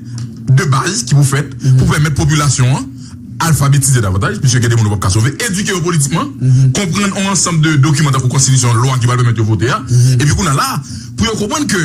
de baz ki pou fèt pou pèmèt popilasyon an alfabetize davantaj, piske gen de moun ou p ap ka sove, edike yo politikman, konprann yon ansanm de dokiman tankou konstitisyon, lwa ki pral pèmèt yo vote a, epi kounye a la, pou yo konprann ke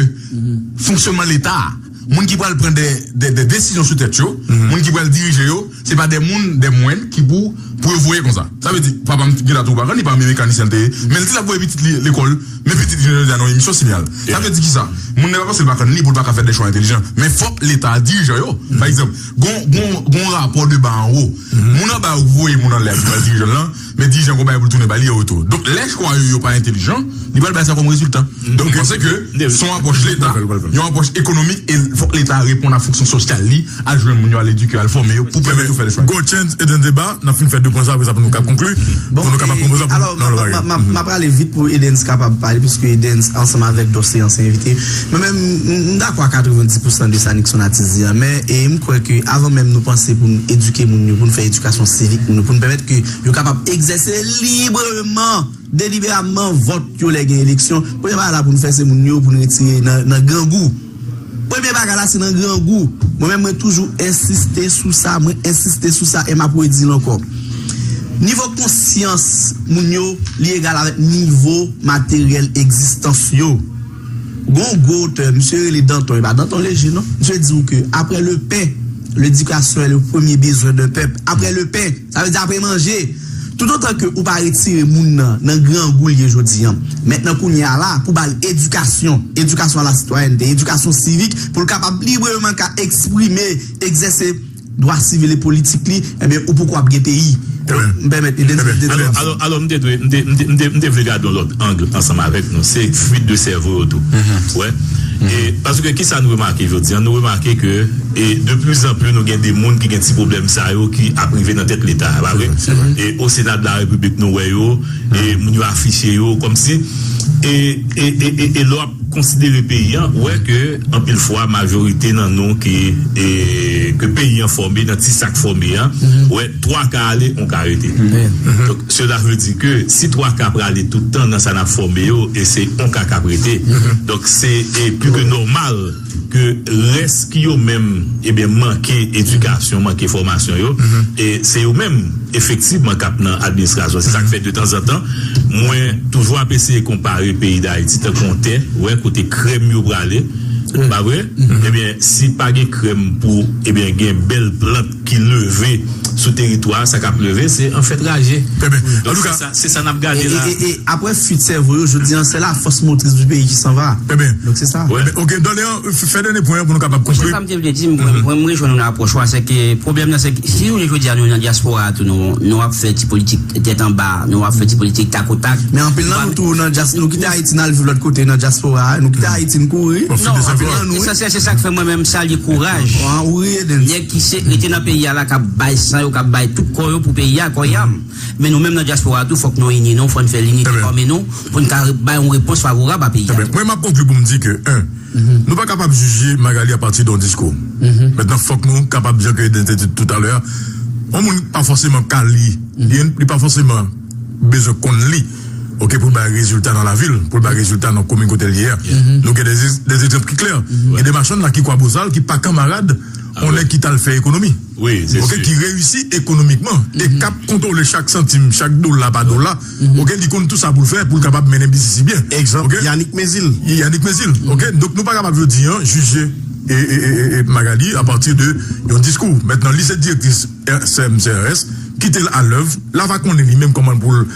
fonksyònman Leta a, moun ki pral pran de, de, de desizyon sou tèt yo, moun ki pral dirije yo, se pa de moun, de mwen ki pou, pou yo voye konsa. Sa vle di, papa m gentan tou pa konn, li pa mekanisyen l te ye, men l di l ap voye pitit li lekòl, men pitit li jodi a nan yon emisyon Sinyal. Sa vle di kisa? Moun nan pa paske l pa konn li pou l pa ka fè de chwa entelijan. Men fòk Leta a, dirijan yo, pa egzanp, gon, gon, gon rapò de ba an wo. Moun anba yo voye moun anlè a pou al dirijan lan, men dirijan gon bagay pou l tounen ba li an retou. Donk, lè chwa yo, yo pa entelijan, li pral bay sa kòm rezilta. Donk, m panse ke se yon apwòch Leta, yon apwòch ekonomik, e fòk Leta a reponn a fonksyon sosyal li, al jwenn moun yo, al edike, al fòme yo, pou pèmèt yo fè de chwa. Go Chance, Eden Deba, n ap fin fè de pwen sa, apre sa, pou nou ka konkli, pou nou kapab pran poz la pou nou. Alò, m ap prale vit pou Edens kapab pale, piske Edens, ansanm avèk Dòs, se ansyen envite. Mwen menm, m, m dakò a katrevenndis pousan de sa Nixon Atis di a, men, e, m kwè ke avan menm nou panse pou n edike moun yo, pou n fè edikasyon sivik moun yo, pou n pèmèt ke yo kapab egzèse libreman, delibereman vòt yo lè gen eleksyon. Premye bagay la pou n fè, se moun yo pou n retire nan, nan grangou. Premye bagay la, se nan grangou. Mwen menm, mwen toujou ensiste sou sa, mwen ensiste sou sa, e m ap redi l ankò. Nivo konsyans moun yo, li egal avèk nivo materyèl egzistans yo. Gon gwo otè, misye rele Danton, e pa Danton Léger, non. Misye di w ke après le pain, l'éducation est le premier besoin d'un peuple. Après le pain, sa vle di apre manje. Toutotan ke ou pa retire moun nan, nan grangou l ye jodi a. Mentnan kounye a la, pou ba l edikasyon, edikasyon a la sitwayènte, edikasyon sivik, pou l kapab libreman ka eksprime, egzèse dwa sivil e politik li, ebyen, ou poko ap gen peyi. Donk, m pèmèt li de. Alò, alò, alò, m te dwe, m te, m te, m te, m te vle gade yon lòt ang ansanm avèk nou. Se fuite de cerveau yo tou. Ou wè? E, paske kisa nou remake jodi a? Nou remake ke, e, de plus en plus, nou gen de moun ki gen ti pwoblèm sa yo ki ap rive nan tèt Leta, pa vre? E o Sena de la Repiblik, nou wè yo, e moun yo afiche yo, kòmsi, e, e, e, e, e lè w ap konsidere peyi an, ou wè ke anpil fwa, majorite nan nou ki, e, ke peyi an fòme, nan ti sa k fòme an, ou wè, twa ka ale, yon ka rete. Donk, cela veut dire que si twa ka prale tout tan nan sa n ap fòme yo, e se yon ka k ap rete. Donk, se, e, pli ke nòmal ke rès ki yo menm, ebyen, manke edikasyon, manke fòmasyon yo, e se yo menm, efektivman, k ap nan administrasyon. Se sa k fè, de tanzantan, mwen toujou ap eseye konpare peyi Dayiti tankou yon tè, wè, kote krèm yo prale, pa vre? Ebyen, si pa gen krèm pou, ebyen, gen bèl plant ki leve sou teritwa, sa k ap leve, se anfèt raje. Donk, se sa, se sa n ap gade la. E, e, e, e apre fuit sèvo yo, jodi an, c'est la force motrice du pays qui s'en va. Donk, se sa. Ebyen, ok, Dòlean, fè dènye pwen an pou nou kapab konkli. Sa m te vle di, mwen, mwen, mwen, rejwenn nou nan apwòch ou a, se ke pwoblèm nan, se ke si nou, jodi a, nou nan dyaspora, tou, nou, nou ap fè ti politik tèt anba, nou ap fè ti politik takotak. Men anpil nan nou tou nan dyas-, nou kite Ayiti, n al viv lòt kote nan dyaspora, nou kite Ayiti, n kouri. Non, anpil nan nou, esansyèl, se sa k fè mwen menm salye kouraj nèg ki se, rete nan peyi a la, k ap bay san yo, k ap bay tout kò yo pou peyi a, kò y a. Men nou menm nan dyaspora tou, fòk nou ini nou, fòk n fè linite pami nou, pou n ka bay yon repons favorab a peyi a. Mwen, m ap konkli pou m di ke, en, nou pa kapab jije Magalie apati de yon diskou. Mentnan, fòk nou kapab, jan ke Eden te di toutalè a, yon moun pa fòseman ka li, li, li pa fòseman bezwen konn li, ok, pou l bay rezilta nan lavi l, pou l bay rezilta nan komin kote l ye a. Nou gen de, de egzanp ki klè. Gen de machann la ki Kwabozal, ki pa kanmarad yon nèg ki t al fè ekonomi. Ok, ki reyisi ekonomikman e k ap kontwole chak santim, chak dola pa dola. Ok, li konn tou sa pou l fè pou l kapab mennen biznis li byen. Egzanp, Yannick Mézil. Yannick Mézil. Ok, donk nou pa kapab jodi a jije, e, e, e, e, e Magalie apati de yon diskou. Mentnan, li se direktris S M C R S, kite l alèv, l ava konnen li menm kòman pou l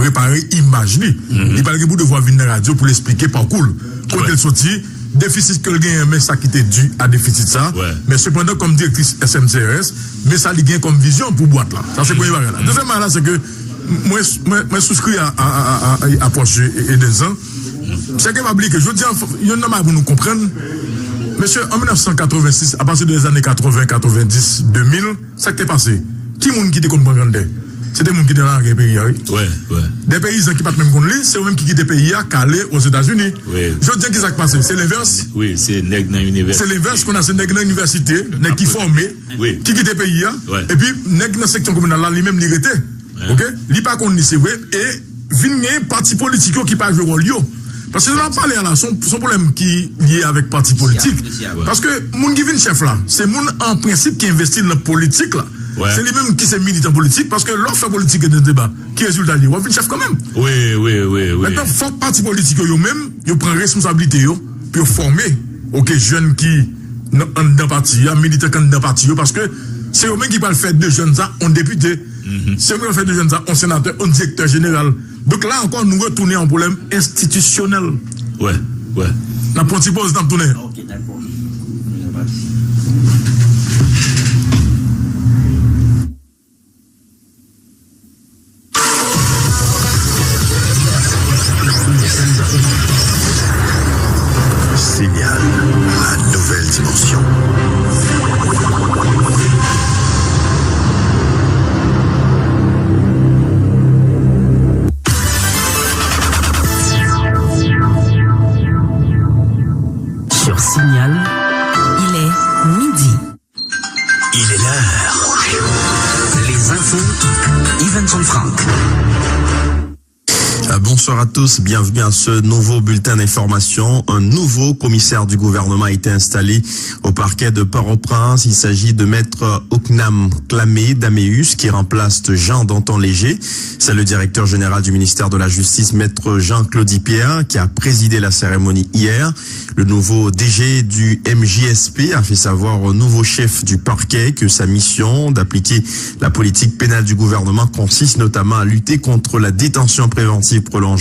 repare imaj li. Li pral gen pou devwa vin nan radyo pou l esplike pakou l, kote l soti, defisit ke l genyen, men sa ki te di a defisit sa. Men sepandan, kòm direktris S M C R S, men sa li gen kòm vizyon pou bwat la. Sa se premye bagay la. Dezyèm bagay la, se ke mwen, mwen, mwen souskri a, a, a, a, a apwòch Edenz lan. Se ke pa bliye ke jodi a, youn nan bagay pou nou konprann, mesye, an mil nèf san katrevensis, apati de lèzane katreven, katrevendiz, de mil, sa k te pase? Ki moun ki te konn pran grann tè? Se te moun ki te nan lagè peyi a, wi. De peyizan ki pa t menm konn li, se yo menm ki kite peyi a, k ale Ozetazini. Jodi a, ki sa k pase? Se lenvès. Wi, se nèg nan inivèsite. Se lenvès, kounye a se nèg nan inivèsite, nèg ki fòme, ki kite peyi a. Epi, nèg nan seksyon kominal la, li menm, li rete. Ok? Li pa konn li, se vre. E vin gen pati politik yo ki pa jwe wòl yo. Paske sa n ap pale a la, se yon, se yon pwoblèm ki lye avèk pati politik. Paske moun ki vin chèf la, se moun an prensip ki envesti nan politik la. Se li menm ki se militan politik, paske lè w fè politik e de deba, ki rezilta l ye? W ap vin chèf kanmenm. Mentnan, fòk pati politik yo, yo menm, yo pran responsablite yo, pou yo fòme, ok, jèn ki nan, anndan pati a, militan ki anndan pati yo, paske se yo menm ki pral fè de jèn sa yon depite. Se yo menm ki pral fè de jèn sa yon senatè, yon direktè jeneral. Donk la ankò, nou retounen a yon pwoblèm enstitisyonèl. N ap pran ti poz, n ap tounen. Signal, la nouvelle dimension. Sur Signal, il est midi. Il est l'heure. Les infos, Yvenson Franck. Euh, bonsoir à tous, bienvenue à ce nouveau bulletin d'information. Un nouveau commissaire du gouvernement a été installé au parquet de Port-au-Prince. Il s'agit de maître Ocnam Clamé Daméus, qui remplace Jean Danton Léger. C'est le directeur général du ministère de la Justice, maître Jean-Claude Pierre, qui a présidé la cérémonie hier. Le nouveau D G du M J S P a fait savoir au nouveau chef du parquet que sa mission d'appliquer la politique pénale du gouvernement consiste notamment à lutter contre la détention préventive prolongée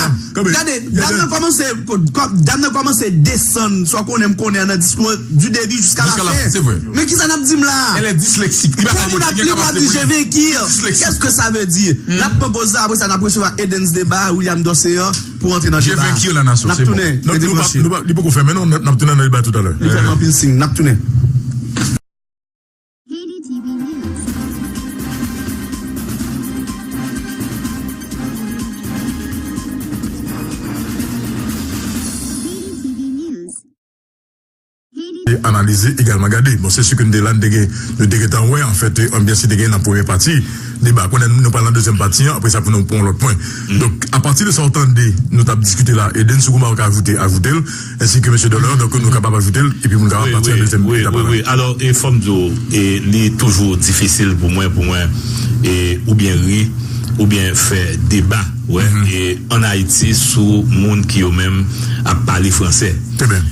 Kanpe. Gade, dam nan kòmanse, dam nan kòmanse desann, sa w konnen m konnen an nan diskou an, du début jusqu'à la fin. Men kisa n ap di m la? Elle est dyslexique. Li pa ka li, li gen kapab ekri. Qu'est-ce que ça veut dire? N ap pran poz la, apre sa, n ap resevwa Edens Deba, William Dorcéan, pou antre nan deba a. N ap tounen, rete branche. Non, nou pa, nou pa, li poko fèmen, non, n ap tounen nan deba toutalè. Li fè m anpil siy, n ap tounen. E analize, egalman gade. Bon, se si ke nou te la, nou te gen, nou te gentan wè, anfèt, anbyans ki te gen nan premye pati deba. Kounye a nou pral nan dezyèm pati an, apre sa pou nou pran lòt pwen. Donk, apati de sa w tande, nou t ap diskite la, Eden, si w gen bagay w ka ajoute, ajoute l, ensi ke mesye Dollar, donk nou kapab ajoute l, epi pou nou kapab pati nan dezyèm etap la. Wi, wi, wi. Alò, e fò m di w, e li toujou difisil pou mwen, pou mwen, e oubyen ri, oubyen fè deba, wè, e ann Ayiti sou moun ki yo menm ap pale fransè. Trè byen.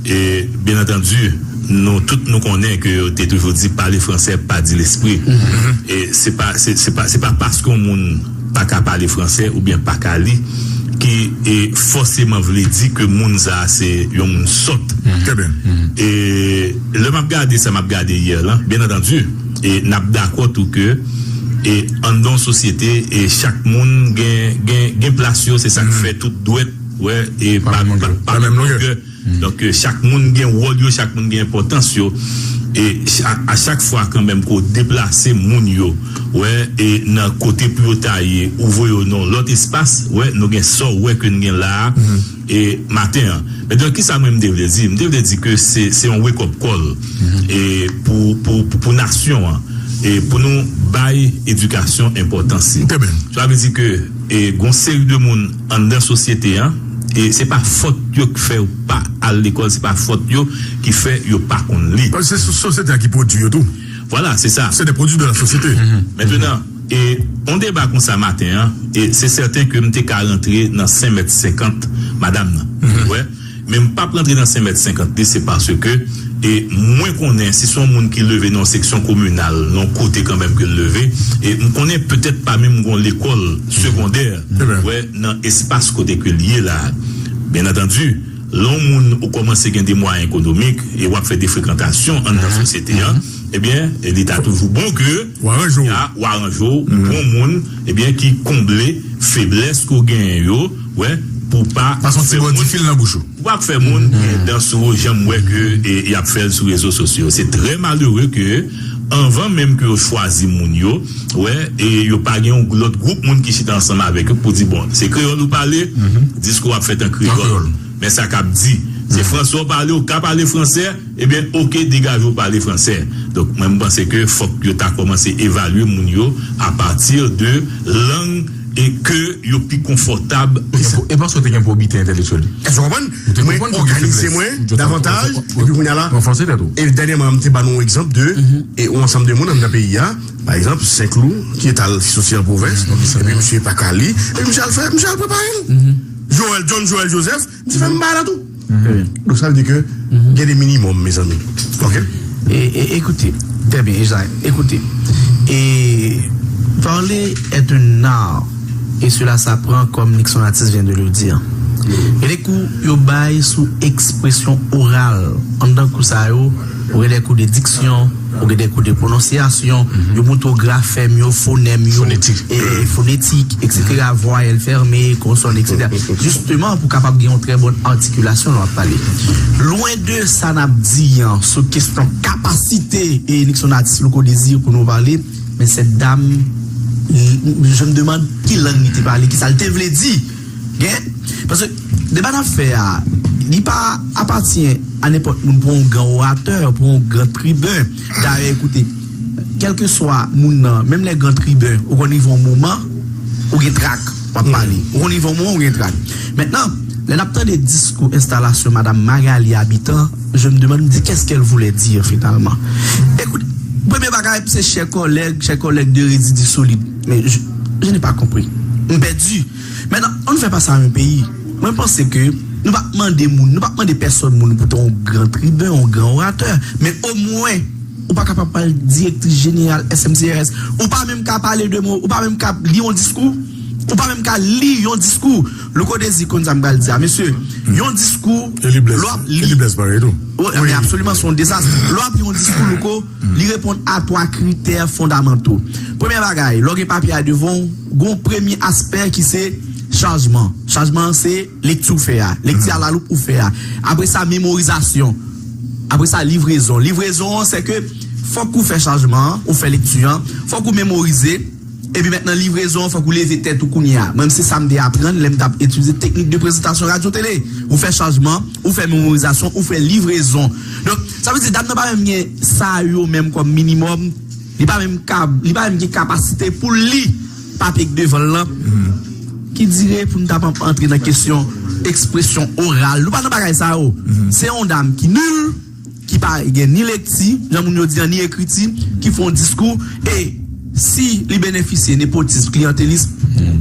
E, byen antandi, nou tout nou konnen ke yo te toujou di pale fransè pa di lespri. E se pa, se, se pa, se pa paske yon moun pa ka pale fransè oubyen pa ka li ki, e, fòseman vle di ke moun sa a se yon moun sòt. Trè byen. E lè m ap gade sa m ap gade yè la, byen antandi, e n ap dakò tou ke, e anndan yon sosyete, e chak moun gen, gen, gen plas yo, se sa k fè tout dwèt, wè, e pa, pa, pa menm longè. Donk, e, chak moun gen wòl yo, chak moun gen enpòtans yo. E cha-, a chak fwa kanmenm ke w deplase moun yo, wè, e nan kote pou yo ta ye, ou voye yo nan yon lòt espas, wè, nou gen sa w wè ke n gen la a, e maten an. Mentnan, kisa mwen m te vle di? M te vle di ke se, se yon wake up call, e pou, pou, pou, pou nasyon an, e pou nou bay edikasyon enpòtans li. Trè byen. Sa vle di ke, e, gon seri de moun anndan sosyete an, e se pa fòt yo k fè yo pa al lekòl, se pa fòt yo ki fè yo pa konn li. Paske se so-, sosyete a ki pwodui yo tou. Vwala, se sa. C'est des produits de la société. Mentnan, e yon deba konsa maten an, e se sèten ke m te ka rantre nan senk mèt senkant madanm nan. Wè. Men m p ap rantre nan senk mèt senkant li, se paske, e mwen konnen si se yon moun ki leve nan yon seksyon kominal, nan yon kote kanmenm ke l leve, e m konnen petèt pa menm gon lekòl segondè, wè, nan espas kote ke l ye la a. Byen antandi, lè yon moun ou kòmanse gen de mwayen ekonomik e w ap fè de frekantasyon anndan sosyete an, ebyen, e li ta toujou bon ke w aranje w, w aranje w, ou pran yon moun, ebyen, ki konble feblès ke w genyen yo, wè, pou w pa fè moun, pou w pa fè moun gen dan sou ou, jan m wè ke, e, y ap fè l sou rezo sosyo. Se trè malere ke anvan menm ke yo chwazi moun yo, wè, e yo pa gen yon lòt gwoup moun ki chita ansanm avèk yo pou di, bon, se kreyòl ou pale, diskou w ap fèt an kreyòl. Men sa k ap di, se fransè w pale, ou ka pale fransè, ebyen, oke, degaje w pale fransè. Donk, mwen, m panse ke fòk yo ta kòmanse evalye moun yo apati de lang e ke yo pi konfòtab. E pa, e pa sa w te gen pou obite entèlektyèl. Èske w konprann? Mwen òganize mwen davantaj, epi kounye a la, e dènyèman, m te ba nou yon egzanp de, e yon ansanm de moun anndan peyi a, pa egzanp, Senklou, ki eta l soti an pwovens, epi misye pa ka li, epi misye al fè, misye al prepare l. Joel, John Joel Joseph, misye fè menm bagay la tou. Donk, sa vle di ke gen de minimòm, mezanmi. Oke? Et, et écoutez, très bien, Israël, écoutez. Et parler est un art, et cela s'apprend, comme Nixon Artiste vient de le dire. Gen de kou yo bay sou ekspresyon oral. Anndan kou sa yo, ou gen de kou de diksyon, ou gen de kou de pwononsyasyon, yo montre w grafèm yo, fonèm yo, Fonetik. e, fonetik, et cetera, vwayèl fèmen, konsòn, et cetera. Jisteman, pou kapab gen yon trè bòn atikilasyon lè w ap pale. Lwen de sa n ap di an sou kesyon kapasite e Nixon Artiste Louko Désir pou nou pale, men cette dame, je me demande ki lang li te pale, ki sa l te vle di. Gen? Paske deba n ap fè a, li pa apatyen a nenpòt moun pou yon gran oratè, pou yon gran triben. Dayè, koute, kèlkeswa moun nan, menm lè gran triben, ou konn rive yon moman, ou gen trak, w ap pale. Ou konn rive yon moman, ou gen trak. Mentnan, lè n ap tande diskou enstalasyon Madam Magalie Habitant, je me demande, m di, qu'est-ce qu'elle voulait dire finalement? Écoute, premye bagay, c'est cher collègue, cher collègue de Résidu Solide. Mais je, je n'ai pas compris. M pèdi. Mentnan, ann fè pa sa yon peyi. Mwen panse ke nou p ap mande moun, nou p ap mande pèsòn moun pou te yon gran triben, yon gran oratè, men omwen ou pa kapab pral direktris jeneral S M C R S, ou pa menm ka pale de mo, ou pa menm ka li yon diskou, ou pa menm ka li yon diskou. Louko Désir konn sa m pral di a, mesye, yon diskou, E li blès, lè w ap e li li blès parèy tou. Wi, men absoliman, se yon dezas. Lè w ap li yon diskou, Louko, li reponn a twa kritè fondamanto. Premye bagay, lè w gen papye a devan w, gen yon premye aspè ki se chajman. Chajman an se lekti w fè a, lekti alaloup ou fè a. Apre sa, memorizasyon. Apre sa, livrezon. Livrezon an, se ke fòk ou fè chajman an, ou fè lekti an, fòk ou memorize, epi mentnan livrezon an, fòk ou leve tèt ou kounye a. Mwen, se sa m te aprann lè m t ap itilize teknik de prezantasyon radyo tele. Ou fè chajman, ou fè memorizasyon, ou fè livrezon. Donk, sa vle di, dam nan pa menm gen sa yo menm kòm minimòm. Li pa menm ka, li pa menm gen kapasite pou l li papye k devan l lan. Ki dire pou n t ap antre nan kesyon ekspresyon oral. Nou pa nan bagay sa yo. Se yon dam ki nil, ki pa gen ni lekti, jan moun yo di an, ni ekriti, ki fè yon diskou, e si li benefisye nepotism, kliyantelism,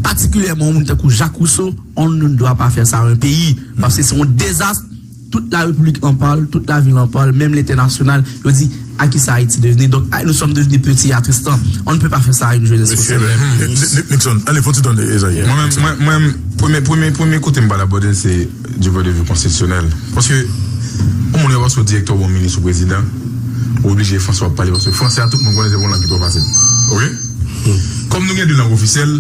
patikilyèman yon moun tankou Jacques Rousseau, on ne doit pas faire ça à un pays, paske se yon dezas. Toute la République en parle, toute la ville en parle, même l'international, yo di, à qui ça Haïti devenu? Donc, ah, nous sommes devenus petits à Tristan. On ne peut pas faire ça à une jeunesse Mesye, comme ça. Ni- Ni- Nixon, ale fon ti tande Ezayi. Mwen menm, mwen, mwen menm, premye, premye, premye kote m pral abòde se du point de vue konstitisyonèl. Paske, yon moun yo pa sou direktè, yon minis ou prezidan, ou oblije fransè w ap pale, paske fransè a tout moun konnen se pa yon lang ki twò fasil. Oke? Kòm nou gen de lang ofisyèl,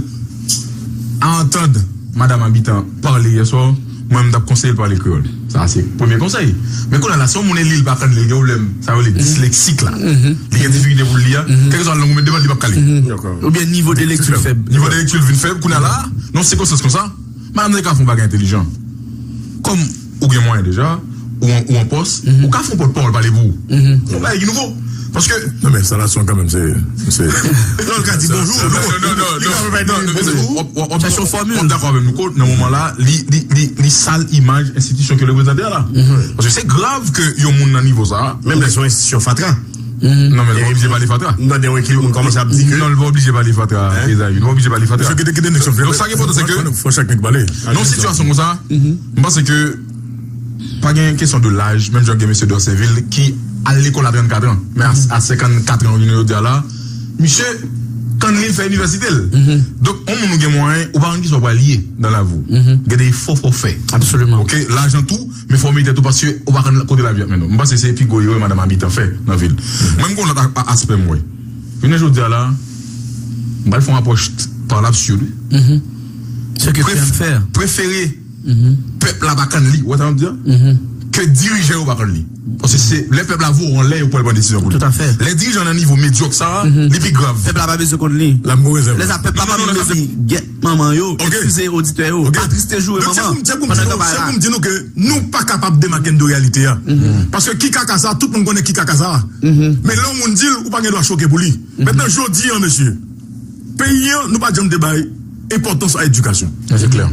a antann Madam Habitant pale yè swa, mwen m t ap konseye l pale kreyòl. Sa se premye konsèy. Men kounye a la, si yon moun e li, l pa konn li, l gen pwoblèm, sa yo rele disleksik la. Li gen difikilte pou l li a, kèlkeswa lang ou met devan l, li p ap ka li. Oubyen nivo de lekti l fèb. Nivo de lekti l vin fèb, kounye a la, nan sikonstans konsa, madanm nan ka fè yon bagay entèlijan. Kòm ou gen mwayen deja, ou an, ou an pòs, ou ka fè yon pòtpawòl pale pou ou. Se yon bagay ki nouvo. Paske Non, men enstalasyon kanmenm, se. se- Non, l ka di bonjou. Non, non, non, non, non, non, non, w ap, w ap, w ap, w ap dakò avè m, Louko, nan moman la, li, li, li, li sal imaj enstitisyon ke l reprezante a la. Paske se grav ke yon moun nan nivo sa a. Menm lè se yon enstitisyon fatra. Non, men l pa oblije pale fatra. M tande yon ekip moun kòmanse ap di ke. Non, l pa oblije pale fatra, Ezayi. L pa oblije pale fatra. Mesye, kite, kite Nixon fè. Donk, sa ki enpòtan, se ke. Fò chak nèg pale. Nan yon sitiyasyon konsa, m panse ke pa gen kesyon de laj, menm jan gen mesye Dorsainville ki al lekòl a trannkat an, men a, a senkannkat an, jounen jodi a la, misye, kanmenm li fè inivèsite l. Donk, yon moun ou gen mwayen, ou pa konn kisa w pral ye nan lavi w. Gen de efò fò w fè. Absolument. Oke, lajan tou, men fò w mete tou, paske ou pa konn kote lavi ap mennen w. M panse se pi gwo erè Madam Habitant fè nan vi l. Mwen, m gen yon lòt a- a- aspè m wè. Jounen jodi a la, m pral fè yon apwòch par l'absurde. Ce que tu aimes faire. Prefere pèp la pa konn li, ou wè sa m ap di a? ke dirijan yo pa konn li. Paske se lè pèp la voye w anlè, yo pral pran desizyon pou li. Tout à fait. Lè dirijan nan nivo medyòk sa a, li pi grav. Pèp la pa bezwen konn li. La m gon rezèv. Lè sa pèp la pa bezwen li. Gèt manman yo, eskize oditè yo. Pa triste joure manman pandan kanpay la. Se pou m di nou ke nou pa kapab demake n de reyalite a. Paske ki kaka sa, tout moun konnen ki kaka sa. Men lè yon moun di l, ou pa gen dwa choke pou li. Mentnan, jodi a, mesye, peyi an, nou pa janm te bay enpòtans a edikasyon. Se klè.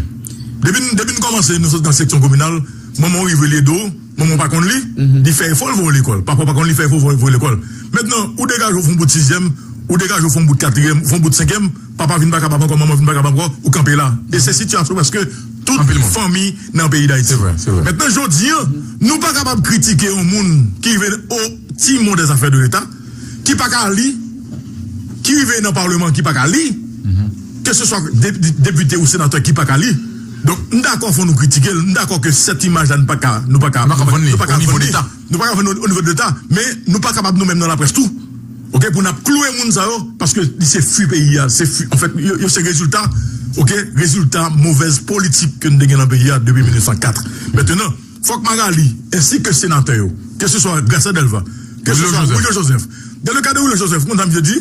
Depi n, depi n kòmanse, nou sot nan seksyon kominal, manman w rive li ede w, manman w pa konn li, li fè efò, l voye w lekòl. Papa w pa konn li, fè efò, voye, voye w lekòl. Mentnan, ou degaje w fè yon bout sizyèm, ou degaje w fè yon bout katriyèm, ou fè yon bout senkyèm, papa vin pa kapab ankò, manman vin pa kapab ankò, ou kanpe la. E se sitiyasyon prèske tout fanmi nan peyi Dayiti. Se vre, se vre. Mentnan, jodi a, nou pa kapab kritike yon moun ki rive o timon dè zafè de Leta, ki pa ka li, ki rive nan palman, ki pa ka li, ke se swa de-, de-, depite ou senatè ki pa ka li. Donk, m dakò fò nou kritike l, m dakò ke sèt imaj la, nou pa ka, nou pa ka, nou pa ka vann li, nou pa ka vann li, nou pa ka vann li o nivo de Leta, men nou pa kapab nou menm nan laprès tou. Oke, pou n ap kloure moun sa yo, paske li se fwi peyi a, se fwi, anfèt, yo, yo se rezilta, oke, rezilta movèz politik ke n te gen nan peyi a depi mil nèf san kat. Mentnan, fòk Magali, ensi ke senatè yo, ke se swa Gracia Delva, ke se swa Wilio Joseph. Dans le cas de Wilio Joseph, konn sa misye di?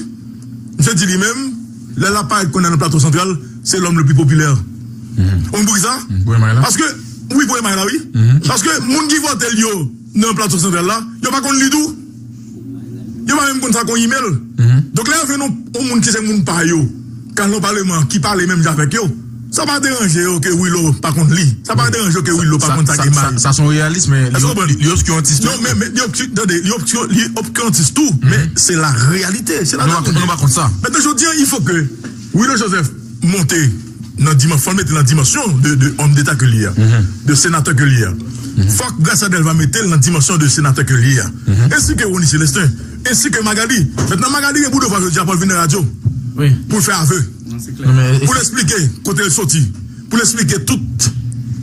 Misye di li menm, lè l ap parèt kounye a nan Plato Santral, se lòm le pli popilè. Ou konn poukisa? Paske, wi, premye may la, wi. Paske moun ki vote l yo nan Plato Santral la, yo pa konn li tou. Yo pa menm konn sa k on imèl. Donk, lè yo jwenn yon, yon moun ki se moun pa yo, k al nan palman, ki pale menm jan avèk yo, sa pa deranje yo ke Wilio pa konn li. Sa pa deranje yo ke Wilio pa konn sa ki mal. Sa, sa, sa se yon reyalis, men li, li, li obskirantis tou. Non, men, men li obski-, tande, li obski-, li obskirantis tou, men se la réalité, se la vérité. Nou pa konn sa. Mentnan, jodi a, il faut que Wilio Joseph monte nan dimansyon, fò l mete nan dimansyon de, de homme d'État ke li ye a, de senatè ke li ye a. Fòk Gracia Delva mete l nan dimansyon de senatè ke li ye a. Ensi ke Rony Célestin, ensi ke Magali. Mentnan, Magali gen pou devwa jodi a pou l vin nan radyo pou l fè avè, pou l eksplike kote l soti, pou l eksplike tout,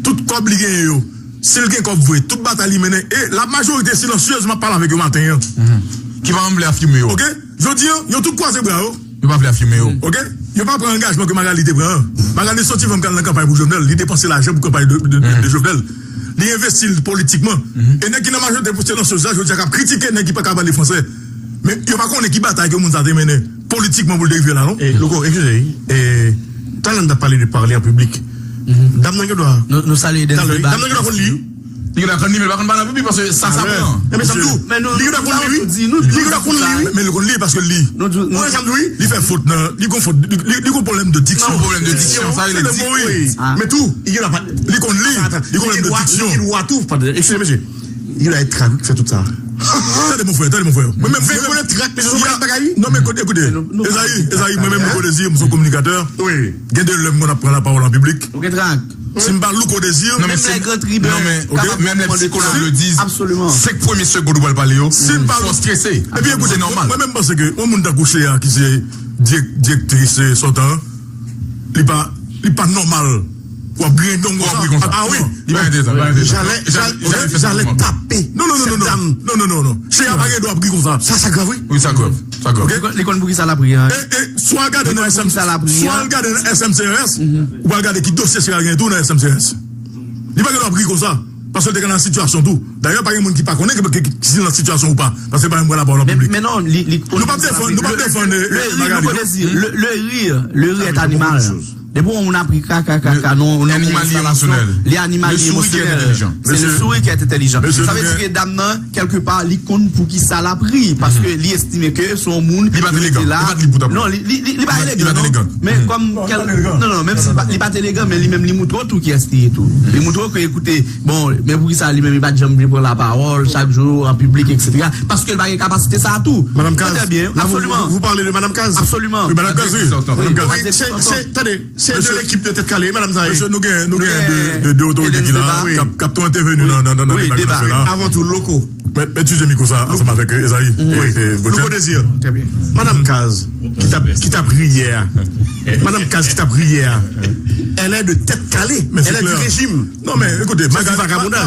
tout kòb li genyen yo. Si l gen kòb vre, tout batay li mennen, e la majorite silansyèz m ap pale avèk yo maten an, ki pa menm vle afime yo. Oke? Jodi a, yo tout kwaze bra yo. Yo pa vle afime yo. Oke? Yo pa pran angajman ke Magali te pran an. Magali se yon ti fanm k al nan kanpay pou Jovenel. Li depanse lajan pou kanpay de, de, de, de Jovenel. Li envesti l politikman. E nèg ki nan majorite pou silansyèz la, jodi a k ap kritike nèg ki pa ka pale fransè. Men yo pa konnen ki batay ke moun sa te mennen politikman pou l te rive la, non? E, Louko, eskize, wi. E, talè n t ap pale de pale an piblik. Dam nan gen dwa. Nou, nou salye Dens Debay. Dam nan gen dwa konn li. Li gen dwa konn li, men li pa konn pale an piblik paske sa, sa pran. Ebyen, sa m di w. Li gen dwa konn li, wi. Li gen dwa konn li, wi. Men li konn li paske l li. Ou wè sa m di w, wi. Li fè fot nan, li gon fot, li, li, li gon pwoblèm de diksyon. Pwoblèm de diksyon, sa rele dik. Men tou, li gen dwa pa. Li konn li, li gon pwoblèm de diksyon. Li gen dwa tou, eskize, mesye. Li la e trak ki fè tout sa. Tande, mon frè, tande, mon frè. Mwen menm, mwen menm, non, men koute, koute. Ezayi, Ezayi, mwen menm, Louko Désir, m se yon kominikatè. Gen de lè m konn ap pran lapawòl an piblik. Si m pa Louko Désir. Non, men menm lè psikològ yo di senk premye segonn ou pral pale yo, fò w strese. Epi, ekoute, mwen menm, m panse ke yon moun tankou Chea ki se dirèk-, direktris, eh, sòtan an, li pa, li pa nòmal pou w ap griyen dong konsa. Ah wi. Li pa enteresan, li pa enteresan. Jalè, jalè, jalè tape. Non, non, non, non, non. Chea pa gen dwa ap ri konsa. Sa, sa grav, wi. Wi, sa grav. Sa grav. Li konn, li konn poukisa l ap ri an. E, e, swa gade nan S M, swa gade nan S M C R S, ou pral gade ki dosye Chea gen tou nan S M C R S. Li pa gen dwa ap ri konsa. Paske l te ka nan sitiyasyon tou. Dayè, pa gen moun ki pa konnen ki, ki, ki, ki nan sitiyasyon ou pa. Paske pa menm pran lapawòl an piblik. Men, men non, li, li konn. Nou p ap defann, nou p ap defann, eh, Magali, non. Le, le rire, le rire est animal. Depi yon moun ap ri kaka, kaka, non, non, animal, li emosyonèl. Li animal, li emosyonèl. Se le sourire qui est intelligent. Sa vle di ke dam nan, kèlkepa, li konn poukisa l ap ri. Paske li estime ke se yon moun ki rete la. Li pa t elegan. Non, li, li, li, li pa elegan, non. Men kòm, non, non, menm si li pa t elegan, men li menm li moutre w tou kiyès li ye tou. Li moutre w ke, ekoute, bon, men poukisa li menm li pa t janm vle pran lapawòl chak jou an piblik, etsetera. Paske l pa gen kapasite sa a tou. Madanm Kaz, trè byen, absoliman. Vous, vous parlez de Madame Kaz? Absoliman. Oui, Madame Kaz, oui. Madame Kaz. Oui, c'est, c'est, attendez, c'est de l'équipe de Tête Calée, madame Zaï. Mesye, nou gen, nou gen de, de, de otorite ki la, k ap, k ap tou entèveni nan, nan, nan deba ki n ap fè la. Avan tou, Louko. Mèt, mèt size mikwo sa ansanm avèk, eh, Ezayi. Wi. E, e, Louko Désir. Trè byen. Madanm Kaz, ki t ap, ki t ap ri yè a. Madanm Kaz, ki t ap ri yè a. Elle est de Tête Calée. Elle est du régime. Non, men, ekoute, Magali,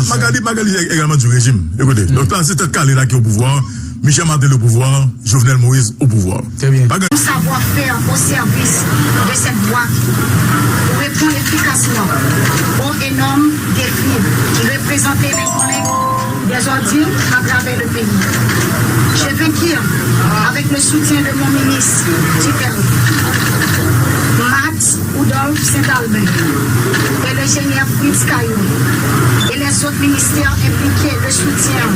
Magali, Magali également du régime. Ekoute, donk la, se Tête Calée la ki o pouvwa. Michel Martelly au pouvoir, Jovenel Moïse au pouvoir. Trè byen. Yon savwa fè o sèvis de sèt bwa pou reponn efikasman o enòm defi ki reprezante lè konnen Aujourd'hui, à travers le pays. Je veux dire, avec le soutien de mon ministre tutelle, Max Oudolphe Saint-Albin et l'ingénieur Fritz Caillou et les autres ministères impliqués, le soutien.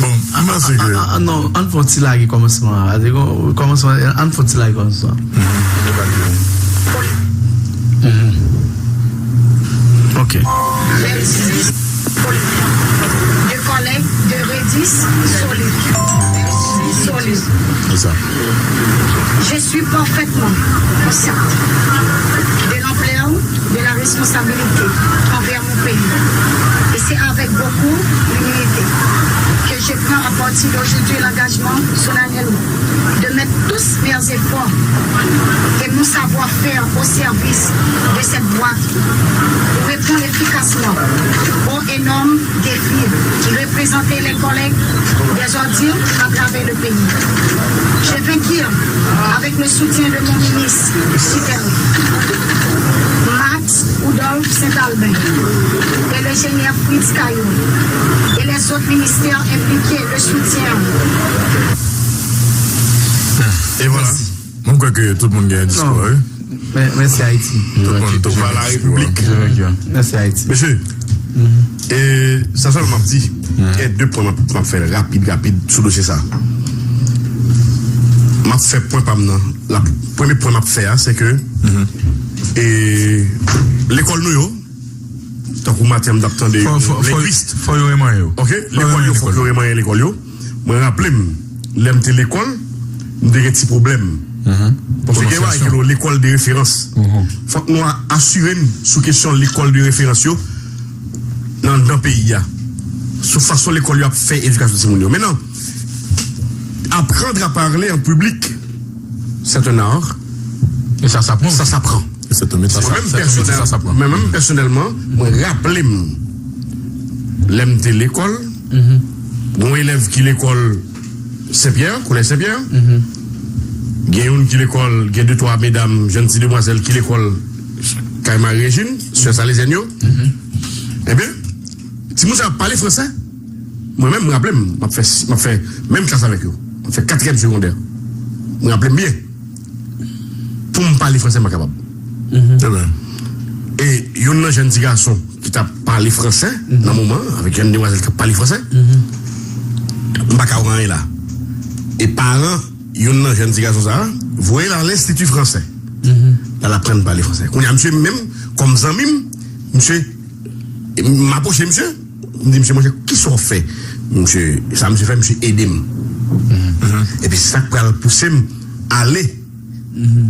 Bon, m panse ke. Ah, ah, non, ann fè yon ti lage kòmansman an. Kòmansman, ann fè yon ti lage kòmansman an. Ok. De collègues de Redis solide. Solide. C'est ça. Je suis parfaitement consciente de l'ampleur de la responsabilité envers mon pays. Et c'est avec beaucoup d'humilité que je prends à partir d'aujourd'hui l'engagement solennel de mettre tous mes efforts et mon savoir-faire au service de cette boîte pour répondre efficacement aux énormes défis qui représentent les collègues des ordures à travers le pays. Je veux dire, avec le soutien de mon ministre tutelle, Max Oudolphe Saint-Albin et l'ingénieur Fritz Caillou et les autres ministères impliqués, le soutien. E vwala. Mwen kwè ke tout moun gen diskou, wi. Mèsi Ayiti. Tout moun, tout moun gen diskou. Mèsi Ayiti. Mesye, e sa sèl m ap di, gen de pwen m ap, m ap fè rapid, rapid sou dosye sa. M ap fè pwen pa m nan. La, premye pwen m ap fè a, se ke e, lekòl nou yo, tankou maten m t ap tande yon lengwis. Fò yo remanyen yo. Ok, lekòl yo, fòk yo remanyen lekòl yo. Mwen raple m, lè m te lekòl, m te gen ti pwoblèm. Paske gen bagay ki rele lekòl de referans. Fòk nou asire n sou kesyon lekòl de referans yo nan anndan peyi a. Sou fason lekòl yo ap fè edikasyon timoun yo. Mentnan, apprendre à parler en public, c'est un art. Et ça s'apprend. Ça s'apprend. Se te met sa. Mwen menm pèsonèlman, mwen menm pèsonèlman, mwen raple m lè m te lekòl, gen yon elèv ki lekòl Senpyè, kolèj Senpyè, gen youn ki lekòl, gen de twa medam, jèn ti demwazèl ki lekòl kay Mari Rejin, sè Salezyèn yo. Ebyen, timoun sa yo ap pale fransè. Mwen menm, m raple m, m ap fè, m ap fè menm klas avèk yo. M ap fè katriyèm segondè. M raple m byen. Pou m pale fransè, m pa kapab. E youn nan jèn ti gason ki t ap pale fransè nan moman an, avèk jèn demwazèl k ap pale fransè, m pa ka wè anyen la. E paran youn nan jèn ti gason sa a voye l al enstiti fransè. L al aprann pale fransè. Kounye a, misye menm, kòm zanmi m, misye M apwoche misye, m di misye, monchè, kisa w fè? Misye, sa misye fè, misye ede m. Epi se sa k pral pouse m ale.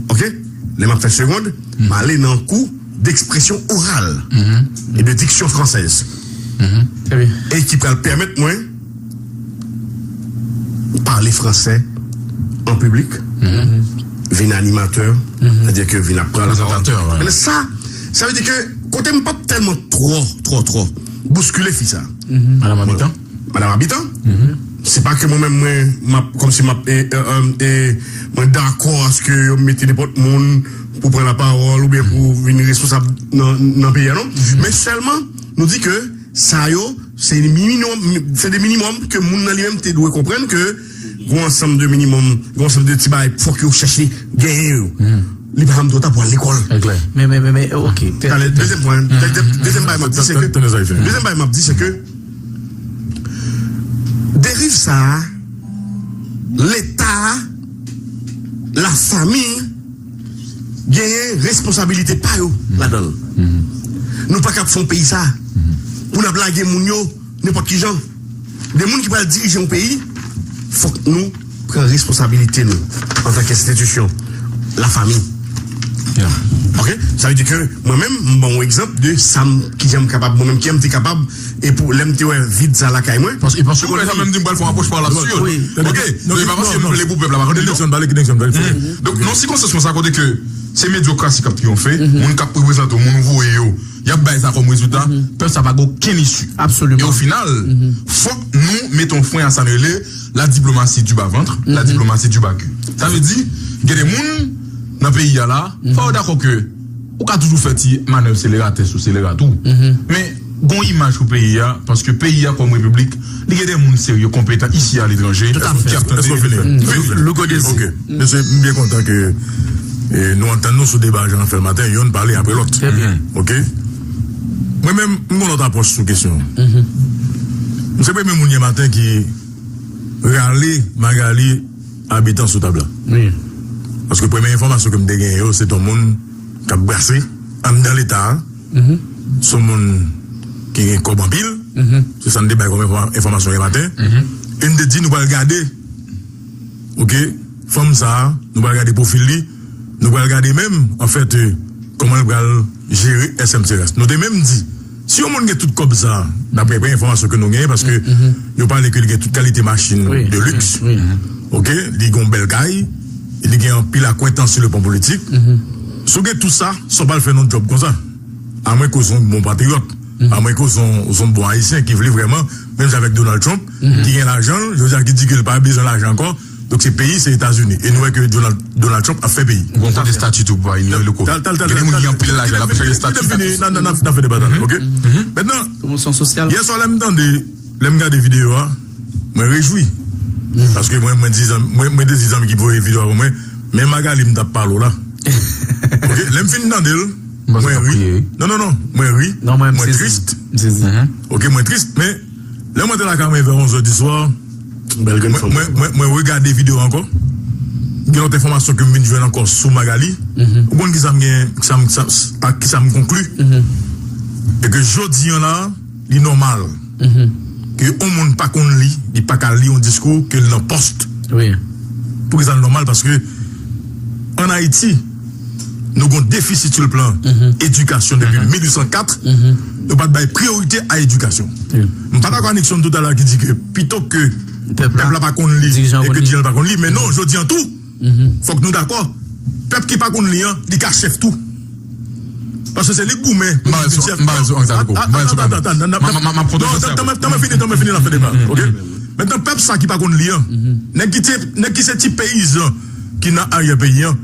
Ok? Lè m ap fè segond, m ale nan kou d'expression orale et de diction française. E ki pral pèmèt mwen pale fransè an piblik, vin animatè, sètadi ke vin ap pran lapawòl. Men sa, sa vle di ke kote m p ap tèlman twò, twò, twò bouskile fi sa. Madanm Abitan. Madanm Abitan. Se pa ke mwen menm mwen m ap kòmsi m ap e, e, e, e, mwen dakò aske yo mete nenpòt moun pou pran lapawòl oubyen pou vin responsab nan, nan peyi a non. Men sèlman nou di ke sa yo se minimòm, se de minimòm ke moun nan li menm te dwe konprann ke gon ansanm de minimòm, gon ansanm de ti bagay fòk yo chèche genyen yo. Li pa janm twò ta pou al lekòl. Men, men, men, men, ok. Talè, dezyèm pwen, dezyèm bagay m ap di se ke, dezyèm bagay m ap di se ke deriv sa a, Leta, lafanmi, genyen responsabilite pa yo ladan l. Nou pa kab fè yon peyi sa pou n ap lage moun yo nenpòt ki jan. De moun ki pral dirije yon peyi, fòk nou pran responsabilite nou antanke enstitisyon, lafanmi. Ok? Sa vle di ke mwen menm, m ban w egzanp de sa m, kijan m kapab, mwen menm, kijan m te kapab, e pou lè m te wè vid sa lakay mwen. Paske, paske ou menm di m pral fè yon apwòch pa la sou yo. Ok, non, e pa paske m vle pou pèp la pa konnen non. Donk, nan sikonstans konsa kote ke se medyokrasi k ap triyonfe, moun k ap reprezante w, moun ou voye yo, y ap bay sa kòm rezilta, pèp sa pa gen okenn isi. Absoliman. E o final, fòk nou mete yon fren a sa n rele la diplomasi du bas-ventre, la diplomasi du bas-cul. Sa vle di, gen de moun nan peyi a la, fò yo dakò ke ou ka toujou fè ti manèv seleratè sou selera tou. Men, Gon imaj pou peyi a, paske peyi a kòm repiblik, li gen de moun serye, konpetan, isi a aletranje, ki ap tande. Èske w fini? Louko Désir. Ok. Mesye, m byen kontan ke e, nou antann nou sou deba jan n ap fè l maten, yonn pale apre lòt. Ok? Mwen menm, m gon lòt apwòch sou kesyon an. M se premye moun yè maten ki rale Magalie Habitant sou tab la. Paske premye enfòmasyon ke m te genyen yo, se t on moun k ap brase anndan Leta a. Se on moun ki gen kòb anpil. Se sa n te bay kòm enfò-, enfòmasyon yè maten. E n te di nou pral gade, ok, fanm sa a, nou pral gade pwofil li, nou pral gade menm, anfèt, e, kòman l pral jere S M C S. Nou te menm di, si yon moun gen tout kòb sa a, daprè enfòmasyon ke nou genyen, paske yo pale ke li gen tout kalite machin de liks, ok, li gen yon bèl kay, li gen anpil akwentans sou le plan politik. Si w gen tout sa, sa w pral fè nan yon djòb konsa? Amwen ke w se yon bon patriyòt, amwen ke w se yon, w se yon bon Ayisyen ki vle vrèman, menm jan avèk Donald Trump, ki gen lajan l, jodi a ki di ke l pa bezwen lajan ankò, donk se peyi, se Etazini. E nou wè ke Donald, Donald Trump ap fè peyi. Gon kote estati tou pou pa inyore loko. Gen de moun ki gen anpil lajan, l ap chèche estati. Kite m fini, n a, n a, n a fè deba sa, ok? Mentnan, yè swa lè m tande, lè m gade videyo a, mwen rejwi. Paske mwen, mwen di zanmi, mwen, mwen te di zanmi ki voye videyo a pou mwen, men Magalie m t ap pale w la. Ok, lè m fin tande l, mwen ri. Non, non, non, mwen ri, mwen tris. Ok, mwen tris, men lè mwen te lakay mwen vè onz è di swa, mwen, mwen, mwen, mwen regade videyo a ankò. Gen lòt enfòmasyon ke m vin jwenn ankò sou Magalie. Ou konn kisa m gen, kisa m, kisa, ak kisa m konkli? E ke jodi a la, li nòmal ke yon moun pa konn li, li pa ka li yon diskou ke l nan pòs. Poukisa l nòmal? Paske ann Ayiti, nou gon defisit sou le plan edikasyon depi mil uit san kat, nou pa t bay priyorite a edikasyon. M pa dakò a Nixon toutalè ki di ke pito ke pèp la pa konn li e ke dirijan pa konn li, men non, jodi a tou, fòk nou dakò. Pèp ki pa konn li an, li ka chèf tou. Paske se li k goumen pou li vin chèf. M pa sou angle sa, Louko. M pa sou angle sa. M ap kontre sa. Tann mwen fini, tann mwen fini, n ap fè deba. Ok? Mentnan, pèp sa ki pa konn li an, nèg ki te, nèg ki se ti peyizan ki nan aryè peyi an,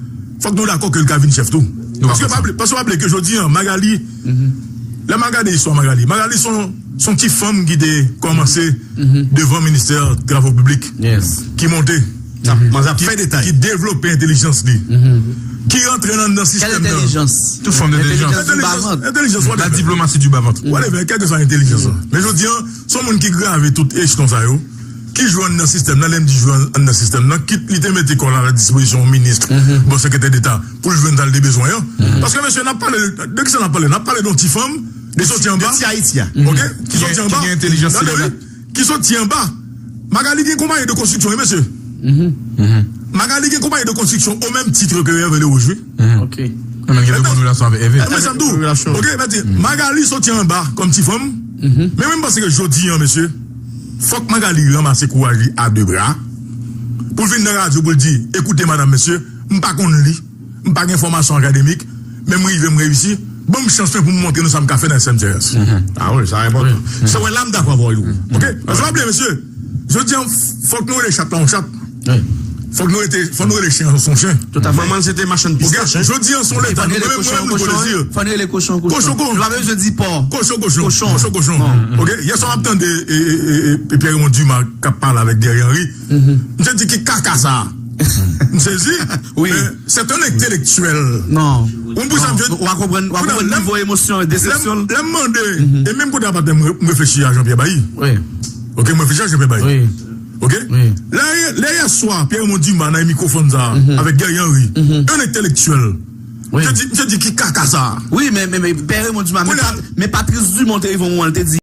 fòk nou dakò ke l ka vin chèf tou. Paske pa bliye, paske pa bliye ke jodi a, Magalie, lè m ap gade istwa Magalie, Magalie se yon, se yon ti fanm ki te kòmanse devan ministè travo piblik, ki monte, ki devlope entèlijans li, ki rantre nan, nan sistèm nan. Tout fòm entèlijans. Entèlijans, entèlijans, whatever. La diplomasi di bavant. Whatever, kèlkeswa entèlijans lan. Men jodi a, se yon moun ki grave tout echelon sa yo, ki jwe anndan sistèm nan, lè m di jwe anndan sistèm nan, kit li te mete kò l a la dispozisyon yon minis, bon sekretè deta, pou l jwenn sa l te bezwen an. Paske, mesye, n ap pale, de kisa n ap pale? N ap pale de yon ti fanm, li soti anba. De ti Ayiti a. Ok? Ki soti anba. Ki gen entèlijans serebral. Ki soti anba. Magalie gen konpayi de konstriksyon, wi, mesye. Magalie gen konpayi de konstriksyon au même titre que Hervé Leroux, wi. Ok. Mwen menm gen de bon relasyon avèk Hervé. Mwen sa m di w. Ok, mèt di, Magalie soti anba kòm ti fanm. Men mwen m panse ke jodi a, mesye, fòk Magalie ranmase kouraj li a de bra pou l vin nan radyo pou l di, "Ekoute, madanm, mesye, m pa konn li, m pa gen fòmasyon akademik, men m rive, m reyisi. Ban m chans mwen pou m montre nou sa m ka fè nan S M T S." Ah wi, sa enpòtan. Se wè la m dakò avè w, Louko. Ok? Paske pa bliye, mesye, jodi a, fòk nou rele chat la yon chat. Fòk nou rete, fòk nou rele chen an se yon chen. Manman l se te machann pistach. Jodi a, se yon leta. Fò n rele kochon kochon. Fò n rele kochon kochon. Kochon kochon. Nou pa bezwen di pò. Kochon kochon. Kochon kochon. Ok? Yè swa m ap tande e, e, e, e, Pierre Raymond Dumas k ap pale avèk Thierry Henry. M te di ki kaka sa. M sezi. Wi. Men, c'est un intellectuel. Non. Ou konprann sa m vle di? W a konprann, w a konprann nivo emosyon e desepsyon l. Lè m mande, e menm kote a pa m reflechi a Jean-Pierre Bailly. Wi. Ok, m reflechi a Jean-Pierre Bailly. Wi. Ok? Wi. Lè, lè yè swa, Pierre Raymond Dumas nan mikwofòn sa, avèk Guerrier Henry, un intellectuel. Wi. M te di, m te di ki kaka sa. Wi, men, men, men Pierre Raymond Dumas, men Pat-, men Patrice Dumont te rive yon moman, l te di,